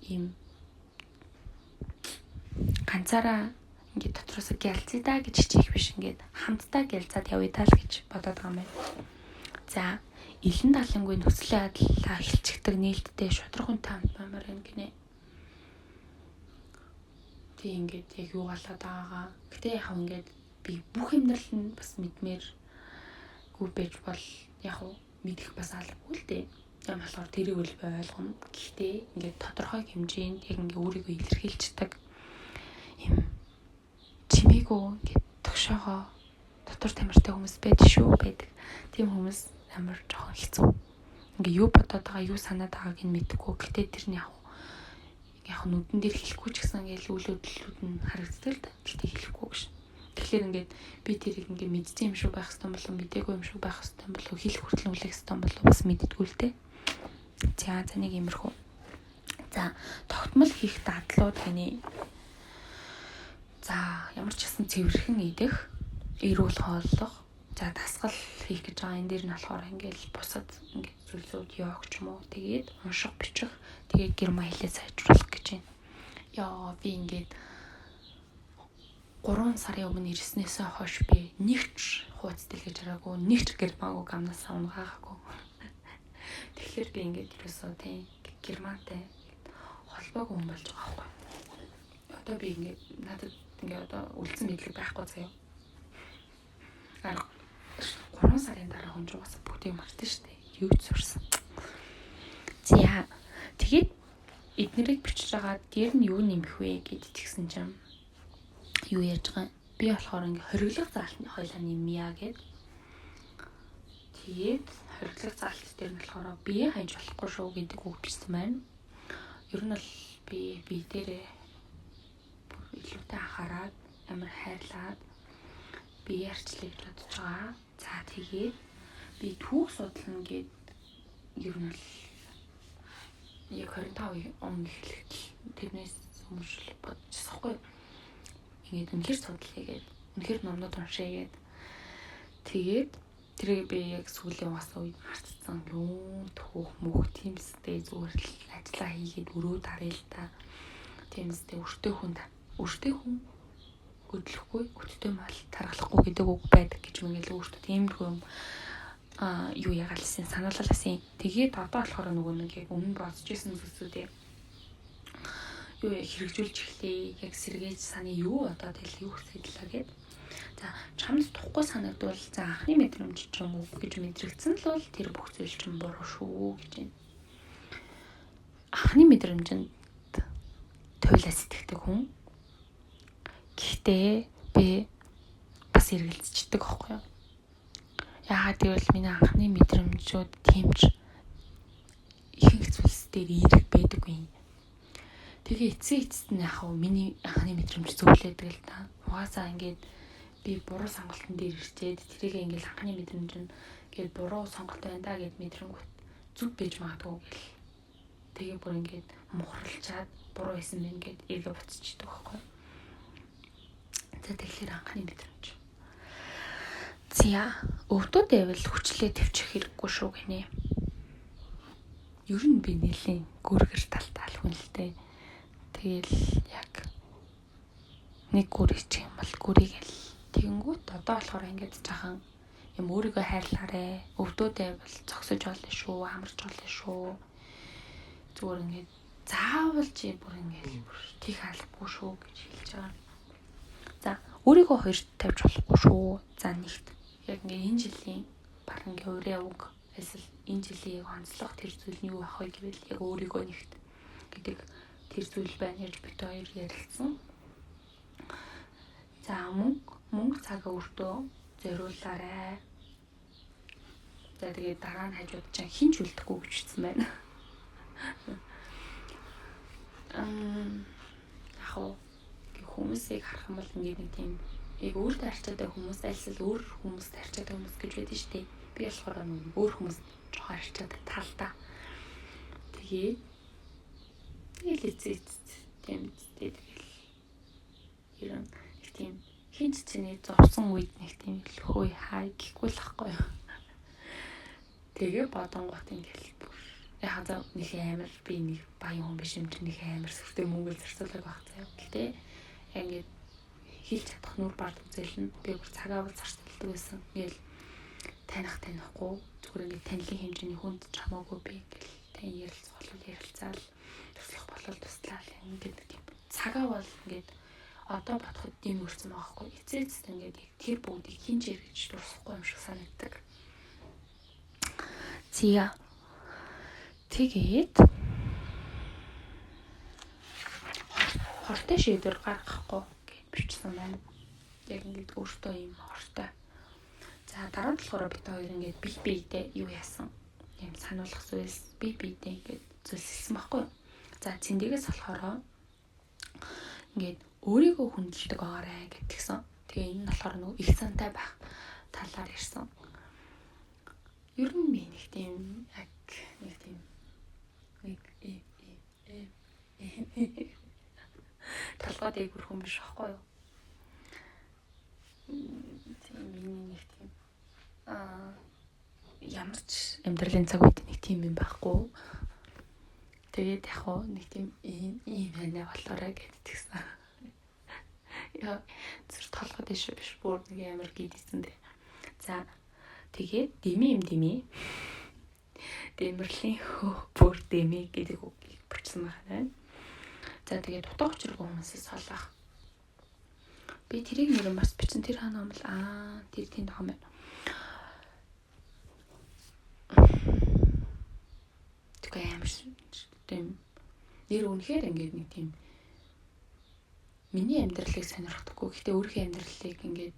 ийм ганцаараа ингээд дотроосоо гялцъя да гэж хичээх биш, ингээд хамтдаа гялцаад явъя даа л гэж бодоод байгаа юм байна. За, илэн далангүй нөхцөлийн байдлаа эхэлчихдэг нээлттэй шудраг хүнтэй хамт баймаар байна гинэ. Тий, ингээд яг юу галаад байгаагаа. Гэтэ яг ингээд би бүх амьдрал нь бас мэдмээр гүү байж бол яг мэдэх бас албагүй л дээ. Тийм болохоор тэрийг үл би ойлгоно. Гэхдээ ингээд тодорхой хэмжээнд яг ингээд өөрийгөө илэрхийлждэг юм чимээгүй ингээд төгшөөгөө дотор тамиртай хүмүүс байдаг шүү байдаг. Тийм хүмүүс амар жоохон хэцүү. Ингээ юу бодоод байгаа, юу санаад байгааг нь мэдэхгүй. Гэтэ тэр нь яг нүдэн дээр хэлэхгүй ч гэсэн ингээл үйл хөдлөлүүд нь харагддаг л да. Гэтэ хэлэхгүй гэж. Тэгэхээр ингээд би тэрийг ингээд мэдсэн юм шиг байх хэвээр болов мдээгүй юм шиг байх хэвээр болов хэлэх хүртэл үлээх хэвээр болов бас мэддэггүй л дээ. За за нэг иймэрхүү. За тогтмол хийх дадлууд гинэ. За ямар ч гэсэн цэвэрхэн идэх, эрүүл хооллох, за дасгал хийх гэж байгаа. Энэ дээр нь болохоор ингээл бусад ингээд зүйлсүүд йог ч юм уу тэгээд унших, бичих, тэгээд герман хэлээ сайжруулах гэж байна. Яа би ингээд 3 сарын өмнө ирснээсээ хойш би нэг ч хууц дэлгэж хараагүй, нэг ч герман үг амнасаа унгаагагүй. Тэгэхээр би ингээд ерөөсөө тийм германтай холбоогүй хүн болж байгаа байхгүй. Одоо би ингээд надад ингээд одоо үлдсэн мэдлэг байхгүй заяа. 3 сарын дараа хүн ч угаасаа бүгдийг мартсан шүү дээ. Юу ч сурсан. За тэгээд эднэрийг бичиж байгаа дээр нь юу нэмэх вэ гэд тэгсэн чинь юу яаж байгаа юм? Би болохоор ингээ хориглох заалтны хоёлаа нэмье гэд. Тэгээд хориглох заалт дээр нь болохоор бие хаяж болохгүй шүү гэдэг үг бичсэн байна. Ер нь бол би бие дээрээ бүр илүүтэй анхаарад амар хайрлаад бие арчлаа гэж бодож байгаа. За тэгээд би түүх судлана гэд ер нь л яг 25 он эхлэхэд тэрнээс өмнө л бодчихсохгүй. Ингээд үнэхэр судлаа гээд үнэхэр номнууд уншъя гээд тэгээд тэрийг би яг сүүлийн бас үед мартцсан. Юу түүх мөх тиймстэй зүгээр л ажиллаа хийгээд өрөө даръя л та. Тиймстэй өртөө хүн хөдлөхгүй, өттэй мал таргалахгүй гэдэг үг байдаг гэж ингээл өөртөө тиймэрхүү юм юу ягаалсан санаалалсан. Тэгээд одоо болохоор нөгөө нэг яг өмнө бодож исэн зүйлсүүдээ юу хэрэгжүүлж эхлэе. Яг сэргээж саны юу одоо тэгэл юу хүсэдлээ гэд. За чамд тухгүй санагдвал за анхны мэдрэмж чинь үг гэж мэдрэгдсэн л бол тэр бүх зүйл чинь буруу шүү гэж байна. Анхны мэдрэмжинд туйлаа сэтгэдэг хүн. Гэхдээ би бас эргэлзчихдэг аахгүй юу? Яагаад гэвэл миний анхны мэдрэмжүүд тийм ч ихэнх зүйлс дээр эерэг байдаггүй. Тэгээ эцсийн эцэст нь яг миний анхны мэдрэмж зөвлөдөг л та. Угаасаа ингээд би буруу сонголтын дээр ирчээд тэрийг ингээд анхны мэдрэмж нь ингээд буруу сонголт байна да гэд мэдрэнгүүт зүг байж магадгүй гэл. Тэгээ бүр ингээд мухарлчаад буруу хийсэн мэн гэд эргээ буцчихдаг байхгүй. За тэгэхээр анхны мэдрэмж. За өвдөд байвал хүчлээ төвчих хэрэггүй шүү гинэ. Ер нь би нэлийн гүргэр талтай л хүн л дээ. Тэгэл яг нэг гүр ичих юм бол гүрийг л тэгэнгүүт одоо болохоор ингээд жахан юм өөрийгөө хайрлаарэ. Өвдөд байвал зогсож олно шүү, амарч олно шүү. Зүгээр ингээд заавал чи бүр ингээд бүр тийх албагүй шүү гэж хэлж байгаа. За өөрийгөө хоёрт тавьж болохгүй шүү. За нэгт яг ингээ энэ жилийн баг ингээ урья үг эсвэл энэ жилийн яг онцлог тэр зүйл нь юу байх вэ гэвэл яг өөрийгөө нэгт гэдэг тэр зүйл байна гэж бид хоёр ярилцсан. За мөнгө цагаа өөртөө зориулаарай. За тэгээд дараа нь хажууд чинь хин ч үлдэхгүй гэж хэлсэн байна. Яг хүмүүсийг харах юм бол ингээд нэг тийм яг өөртөө харьцаатай хүмүүс альсэл өөр хүмүүстэй харьцаатай хүмүүс гэж байдаг шүү дээ. Би болохоор өөр хүмүүс жоохон харьцаатай талдаа. Тэгээд тэгэл эцээ тийм үстэй тэгэл ер нь нэг тийм хин ч чиний зовсон үед нэг тийм хөөе хай гэхгүй л ахгүй юу. Тэгээ бодонгот ингээл бүр яг за нэг амар би нэг баян хүн биш юм чи нэг амар сүртэй мөнгө зарцуулаг байх заяа. Гэтэ яг ингээд хэлж чадах нүр бард үзэл нь би бүр цагаа бол зарцуулдаг байсан. Ингээл танихгүй зүгээр ингээд танилын хэмжээний хүнд ч хамаагүй би ингээл тань ярилцах бол ярилцаал туслах болол туслаал ингээд нэг тийм цагаа бол ингээд одоо бодоход тийм өрцөн байгаа хгүй. Эцээ эцэст ингээд яг тэр бүгдийг хинж эргэж дурсахгүй юм шиг санагддаг. Зя. Тэгээд хортой шийдвэр гаргахгүй гэж бичсэн байна. Яг ингээд өөртөө юм хортой. За дараа нь болохоор бид хоёр ингээд бие биедээ юу яасан. юм сануулах зүйлс би бидээ ингээд зүйлс хэлсэн байхгүй юу. За цэндэгээс болохоор ингээд өөрийгөө хүндэлдэг байгаарэ гэдгсэн. Тэгээ энэ нь болохоор нөгөө их сантай байх талаар ярьсан. Ер нь би нэг тийм яг нэг тийм нэг э э э толгой дээгүр хүн биш байхгүй юу? Тийм миний нэг тийм ямар ч амьдралын цаг үед нэг тийм юм байхгүй. Тэгээд яг хуу нэг тийм ийм ийм байна болоорой гэдгийгсэн. Яа зүр толгой дэш биш бүр нэг амар гидсэн дээ. За тэгээд дими юм дими. Дэмэрлийн хөө бүр дими гэдэг үгийг бичсэн байна. За тэгээд утга учиргүй хүмүүсээс холоох. Би тэрийг нэрэн бас бичсэн тэр хаана юм бол тэр тэнд байгаа юм байна. Тэгээ амар тийм нэр үнэхээр ингээд нэг тийм миний амьдралыг сонирхдаггүй. Гэхдээ өөрийнхөө амьдралыг ингээд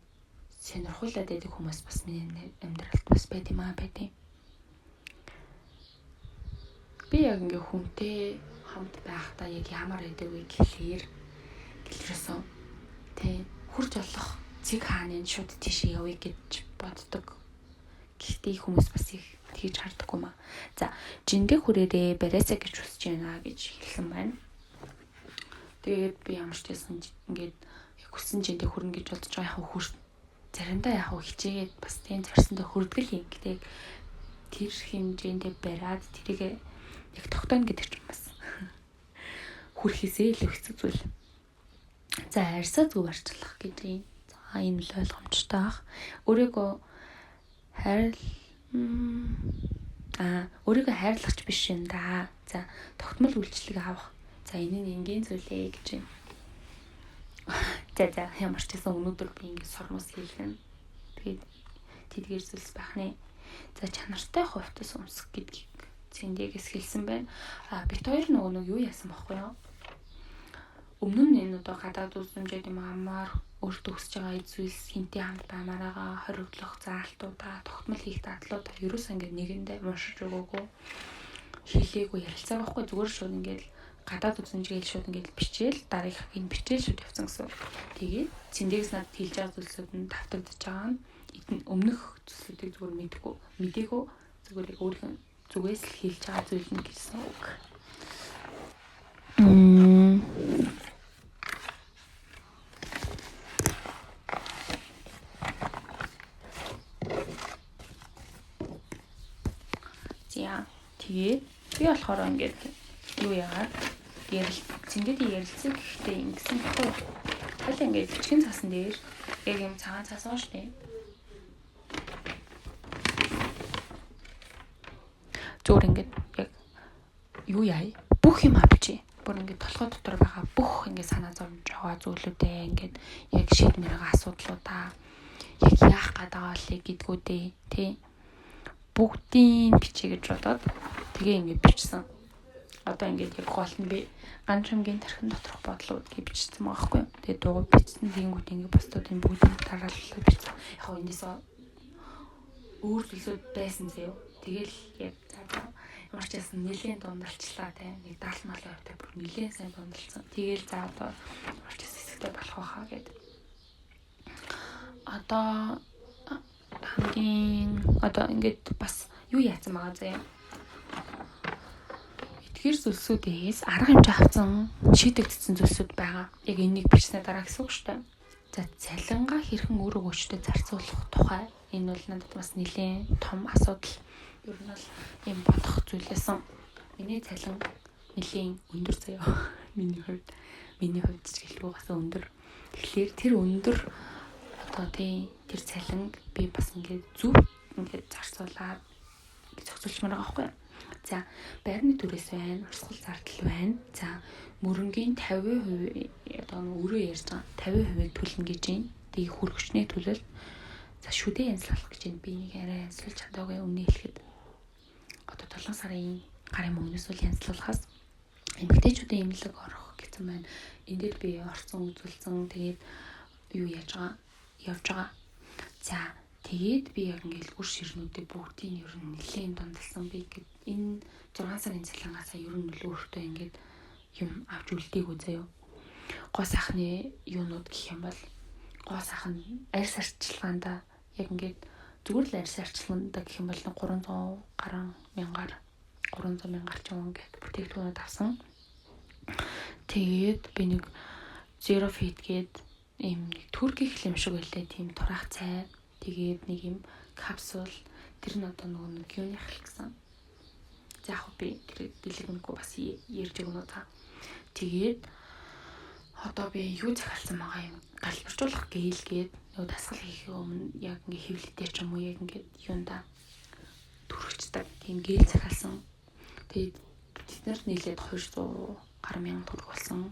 сонирхуулаад байдаг хүмүүс бас миний амьдралд бас байд юм аа байд юм. Би яг ингээд хүнтэй хамт байхдаа яг ямар байдаг вэ гэхлээр гэлэрсэн тий хурж олох цэг хааны шууд тийшээ явъя гэж боддог. Гэхдээ хүмүүс бас их тэгж хардаггүй маа. За жиндээ хүрээрээ бариасаа гэж хүсэж байна гэж хэлсэн байна. Тэгээд би ямар ч байсан ингээд яг хүссэн жиндээ хүрнэ гэж бодож байгаа яг хүр заримдаа яг хичээгээд бас тийм зорьсондоо хүрдгэл юм. Гэтэ тэр хэмжээндээ бариад тэрийг яг тогтооно гэдэг чинь бас хүрхээсээ илүү хэцүү зүйл. За арьсаа зөв арчлах гэж юм. За энэ л ойлгомжтой ах. Өөрийгөө өөрийгөө хайрлагч биш юм да. За тогтмол үйлчлэг авах. За энэ нь энгийн зүйлээ гэж юм. За ямар ч гэсэн өнөөдөр би ингэ сормос хийлгэн. Тэгээд тэдгээр зүйлс байх нэ. За чанартай хувцас өмсөх гэдгийг цэндэгээс хэлсэн байна. Бит хоёр нөгөө нэг юу яасан бохоо юу? Өмнө нь энэ одоо гадаад үзмжээд юм амар өөртөө өсөж байгаа зүйлс хинтээ хамт баймаар байгаа хориглох заалтуудаа тогтмол хийх дадлуудаа ерөөсөө ингээд нэгэндээ уншиж өгөөгүй хийлээгүй ярилцаа байхгүй зүгээр шууд ингээд гадаад үзмжгээл шууд ингээд бичээл дараагийнх нь бичээл шууд явцсан гэсэн. Тэгээд цэндэгс надад хэлж байгаа зүйлсүүд нь давтагдаж байгаа нь өмнөх зүйлсүүдийг зүгээр мэдээгүй зүгээр өөрийнх нь зүгээс л хэлж байгаа зүйл нь гэсэн үг. За тэгээд би болохоор ингээд юу яагаад цэндээдийн ярилцаг гэхдээ ингэсэн баггүй. Хойлоо ингээд бичгийн цаасан дээр яг юм цагаан цаас байгаа шүү дээ. Зүгээр ингээд яг юу яа бүх юм авчи. Бүр ингээд толгой дотор байгаа бүх ингээд санаа зовж байгаа зүйлүүдээ ингээд яг шийдмээр байгаа асуудлуудаа яг яах гээд байгаа лээ гэдгүүдээ тий бүгдийг бичээ гэж бодоод тэгээ ингээд бичсэн. Одоо ингээд яг гол нь би ганц шамгийн тархин доторх бодлууд гэж бичсэн байгаа байхгүй юу. Тэгээ дуу бичсэн тэгэнгүүт ингээд бусдуудын бүгдийг дараалал бичсэн. Яг гоо эндээс өөр зүйлсүүд байсан заяо. Тэгэл яг за ямар ч байсан нэлээд дундалчлаа тийм нэг 70 малын хувьтай бүр нэлээд сайн дундалсан. Тэгэл за одоо ямар ч хэсэгтэй болох байхаа гэд. Одоо хамгийн одоо ингээд бас юу яатсан байгаа заяа. Эдгээр зүйлсүүдээс арга хэмжээ авсан шийдэгдсэн зүйлсүүд байгаа. Яг энийг бичснээр дараа гэсэн үг шүү дээ. За цалингаа хэрхэн үр өгөөжтэй зарцуулах тухай энэ бол надад бас нэлээд том асуудал. Ер нь бол ийм бодох зүйлээсэн. Миний цалин нэлээд өндөр заяа. Миний хувьд ч гэлгүй бас өндөр. Тэгэхээр тэр өндөр одоо тий тэр цалинг би бас ингээд зөв ингээд зарцуулаад зохицуулчмаар байгаа байхгүй юу. За байрны түрээс байна, урсгал зардал байна. За мөрөнгийн 50% одоо өрөө ярьж байгаа 50%-ийг төлнө гэж байна. Тэгээ хөргөчний төлөл. За шүдэ янзлах гэж байна. Би нэг арай янзлуулж чадаагүй өмнө хэлэхэд. Одоо 7 сарын гарын мөнгнөөс үл янзлуулахаас эмэгтэйчүүдийн эмнэлэг орох гэсэн байна. Энд дээр би орсон үзүүлсэн. Тэгээд юу яаж байгаа явж байгаа. За Тэгээд би яг ингээл үр ширнүүдээ бүгдийг ер нь нэлээд дундалсан. Би ингээд энэ 6 сарын цалингаасаа ер нь л өөртөө ингээд юм авч үлдээгүй заяо. Гоо сайхны юунууд гэх юм бол гоо сайхан арьс арчилгаандаа яг ингээд зүгээр л арьс арчилгаандаа гэх юм бол 300 гаруй мянгаар 300 мянгаар ч юм ингээд бүтээгдэхүүнүүд авсан. Тэгээд би нэг Zero Fit гээд ийм нэг туркийн юм шиг байлээ, тийм тураах цай. Тэгээд нэг юм капсул, тэр нь одоо нөгөө нэг юуны хал гэсэн. За яг би тэр дэлгэнгүй бас ярьж өгнө та. Тэгээд одоо би юу захиалсан байгаа юм, галбиржуулах гээл гээд нөгөө дасгал хийхээ өмнө яг ингээ хэвлэлтэй ч юм уу яг ингээд юунда түрхчдэг тийм гээл захиалсан. Тэгээд тэд нар нийлээд 200 гаруй мянган төгрөг болсон.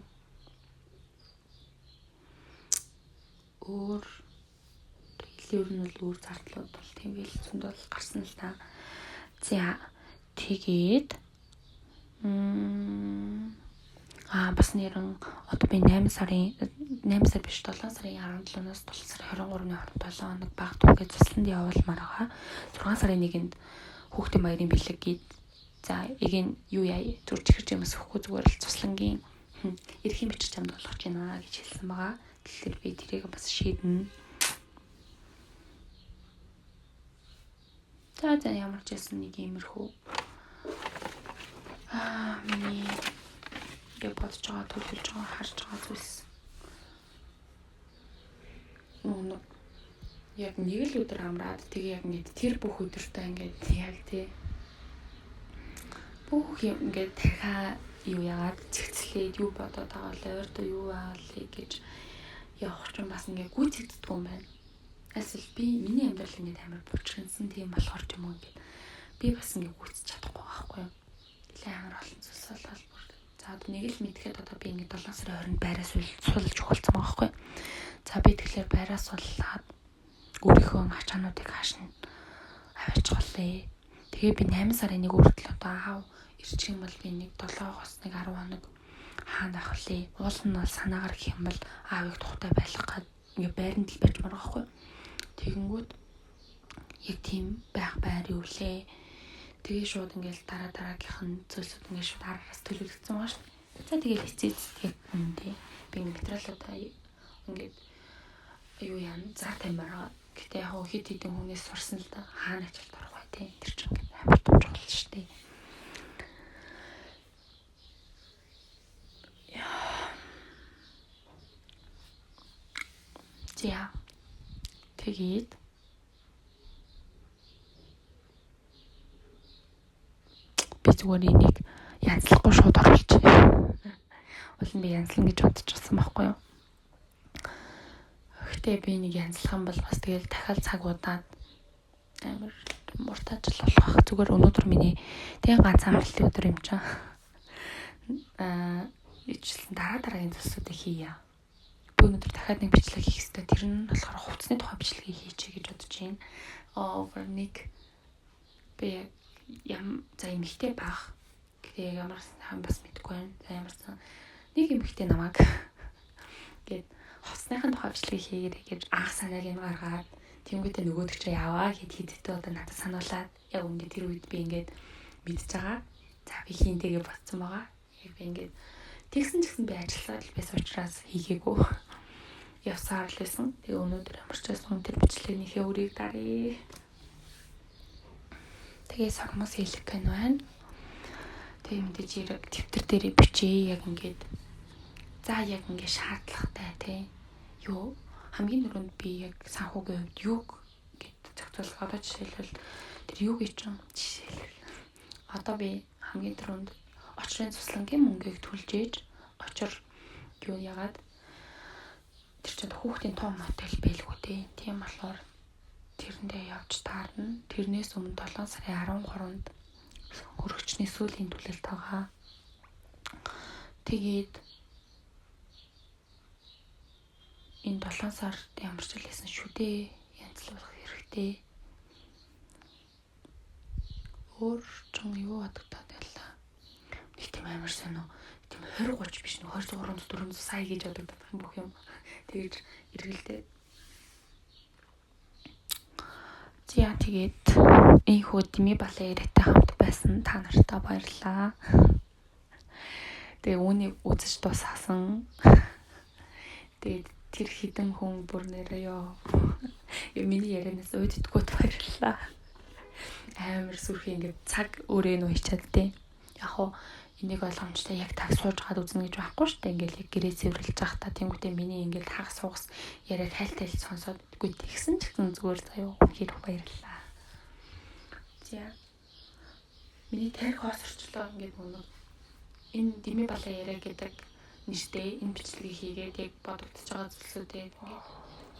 Өөр ер нь бол өөр зардлууд бол тийм л зөнд бол гарсан л та. За тэгээд бас нэрэн одоо би 8 сарын 8 сар биш 7 сарын 17-наас 7 сарын 23-ны хооронд 7 хоног баг түүгээ цусланд явуулмаар байгаа. 6 сарын 1-нд хүүхдийн баярын бэлэг гээд за эгийн юу яа зүр чихэрч юмс өгөхгүй зүгээр л цуслангийн эрхийн бичиг чамд болгож байна гэж хэлсэн байгаа. Тэгэхээр би тэрийг бас шийднэ. За ямар ч байсан нэг иймэрхүү миний ингээ бодож байгаа, төлөвлөж байгаа, харж байгаа зүйлс нэг яг нэг л өдөр амраад тэгээ яг ингээд тэр бүх өдөртөө ингээд яг тий бүх юм ингээд дахиад юу яагаад цэгцлээд юу бодоод байгаа вэ, ойрдоо юу аалаа гэж явах чинь бас ингээд гүйцэгддэг юм байна. Эсвэл би миний амьдрал ингээд амар бучрынсан тийм болохоор ч юм уу ингээд би бас ингээд гүйцэж чадахгүй байхгүй юу. Нэлээ амар олон зүйлс болол бүр. За одоо нэг л мэдхэд одоо би ингээд 7 сарын 20-нд байраа суулж өгөлцсөн байгаа байхгүй юу. За би тэгэхээр байраа сууллаад өөрийнхөө ачаануудыг хааш нь аваачихлаа. Тэгээ би 8 сарын 1 хүртэл одоо аав ирчих юм бол би нэг 7-оос нэг 10 хоног хаана байх вэ? Уул нь бол санаагаар гэх юм бол аавыг тухтай байлгах гад ингээ байранд л байж маргаа байхгүй. Тэгэнгүүт яг тийм байх байр юу лээ. Тэгээ шууд ингээл дараа дараагийнх нь зүйлсүүд ингээ шууд араас төлөвлөгдсөн байгаа шүү. За тэгэл эцээ яг үнэндээ би ингээ материалуудаа ингээд юу яана зар тамираа. Гэтэ яг хэд хэдэн хүнээс сурсан л да хаана ажилд орох вэ те. Тэр чинь ингээ амар том чухал шүү дээ. За тэгээд би зүгээр энийг янзлахгүй шууд оруулчих. Уул нь би янзлан гэж бодчихсон байхгүй юу. Гэхдээ би энийг янзлах юм бол бас тэгэл дахиад цаг удаад амар мууртай ажил болох байх. Зүгээр өнөөдөр миний тийм ганц амралтын өдөр юм чинь. Ижилсэн дараа дараагийн зүйлсүүдийг хийе. Би өнөөдөр дахиад нэг бичлэг хийх хэрэгтэй. Тэр нь болохоор хувцсны тухай бичлэгийг хийчихье гэж бодож байна. Over нэг би ям за эмэгтэй байх. Гэтэ яг ямар сан бас мэдэхгүй байна. За ямарсан нэг эмэгтэй намайг гээд хувцсныхын тухай бичлэгийг хийгээрэй гэж анх санааг нь гаргаад тэнгуүтээ нөгөөдөг чи яваа гэд хэддээ одоо надад сануулад яг өмнө тэр үед би ингээд мэдж байгаа. За би хийн тэгээ бодсон байгаа. Яг би ингээд тэгсэн ч гэсэн би ажиллаад л байсан учраас хийгээгүй. Явсаар л байсан. Тэгээ өнөөдөр ямар ч байсан тэр бичлэгнийхээ үрийг даръя. Тэгээ сормоос хэлэх гэн байна. Тэгээ мэдээж хэрэг дэвтэр дээрээ бичээ яг ингээд за яг ингээд шаардлагатай тий. Юу хамгийн түрүүнд би яг санхүүгийн хувьд юуг ингээд зохицуулах одоо жишээлбэл тэр юуг чинь жишээлбэл одоо би хамгийн түрүүнд очрын цуслангийн мөнгийг төлж ээж очор юу яагаад тэр чинь хүүхдийн том мотел байлгүй тий. Тийм болохоор тэрэндээ явж таарна. Тэрнээс өмнө 7 сарын 13-нд хөрөгчний сүүлийн түлэлт байгаа. Тэгээд энэ 7 сард ямар ч хэлсэн шүү дээ. Янзлуулах хэрэгтэй. Өөр ч юу бодогдоод байлаа. Нэг тийм амар сонио. Тийм 20 30 биш нэг 23 400 сая гэж бодогдох юм бүх юм. Тэгэж эргэлдээ. За, тэгээд энэхүү Дими балан яриатай хамт байсан та нартаа баярлалаа. Тэгээ үүнийг үзэж дуусгасан. Тэгээд тэр хэдэн хүн бүр нэрээ ёо. Миний ярианаас уйддаггүйд баярлалаа. Амар сүрхий ингээд цаг өөрөө нөө хийчихэд те. Яг хуу энийг ойлгомжтой яг таг сууж гад үзнэ гэж байхгүй шүү дээ. Ингээл яг гэрээ цэвэрлэж байхдаа тэнгуүтээ миний ингээл хагас хугас яриаг хайл тайл сонсоод үгүй тэгсэн ч гэсэн зүгээр заяа үнэхээр баярлалаа. За. Миний тарих хоосорчлоо ингээд өнөө энэ Дими балаа яриа гэдэг нэртэй энэ бичлэгийг хийгээд яг бодогдож байгаа зүйлсүүдээ ингээд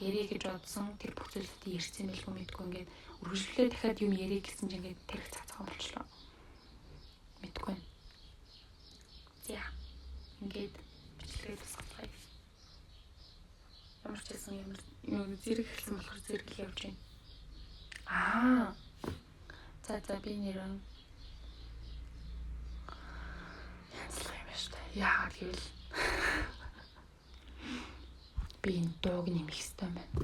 яриа гэж бодсон тэр бүх зүйлсүүдийг ярьсан байлгүй мэдгүй ингээд үргэлжлүүлээ дахиад юм яриа гэсэн чинь ингээд тарих цацгаа болчлоо. Мэдгүй. За. Ингээд бичлэгээ тусгалаа. Ямар ч байсан ямар юм зэрэг эхэлсэн болохоор зэрэг л явж байна. Аа. За би нэрэн янзлах юм байна шүү дээ. Яагаад гэвэл би энэ дууг нэмэх хэрэгтэй юм байна.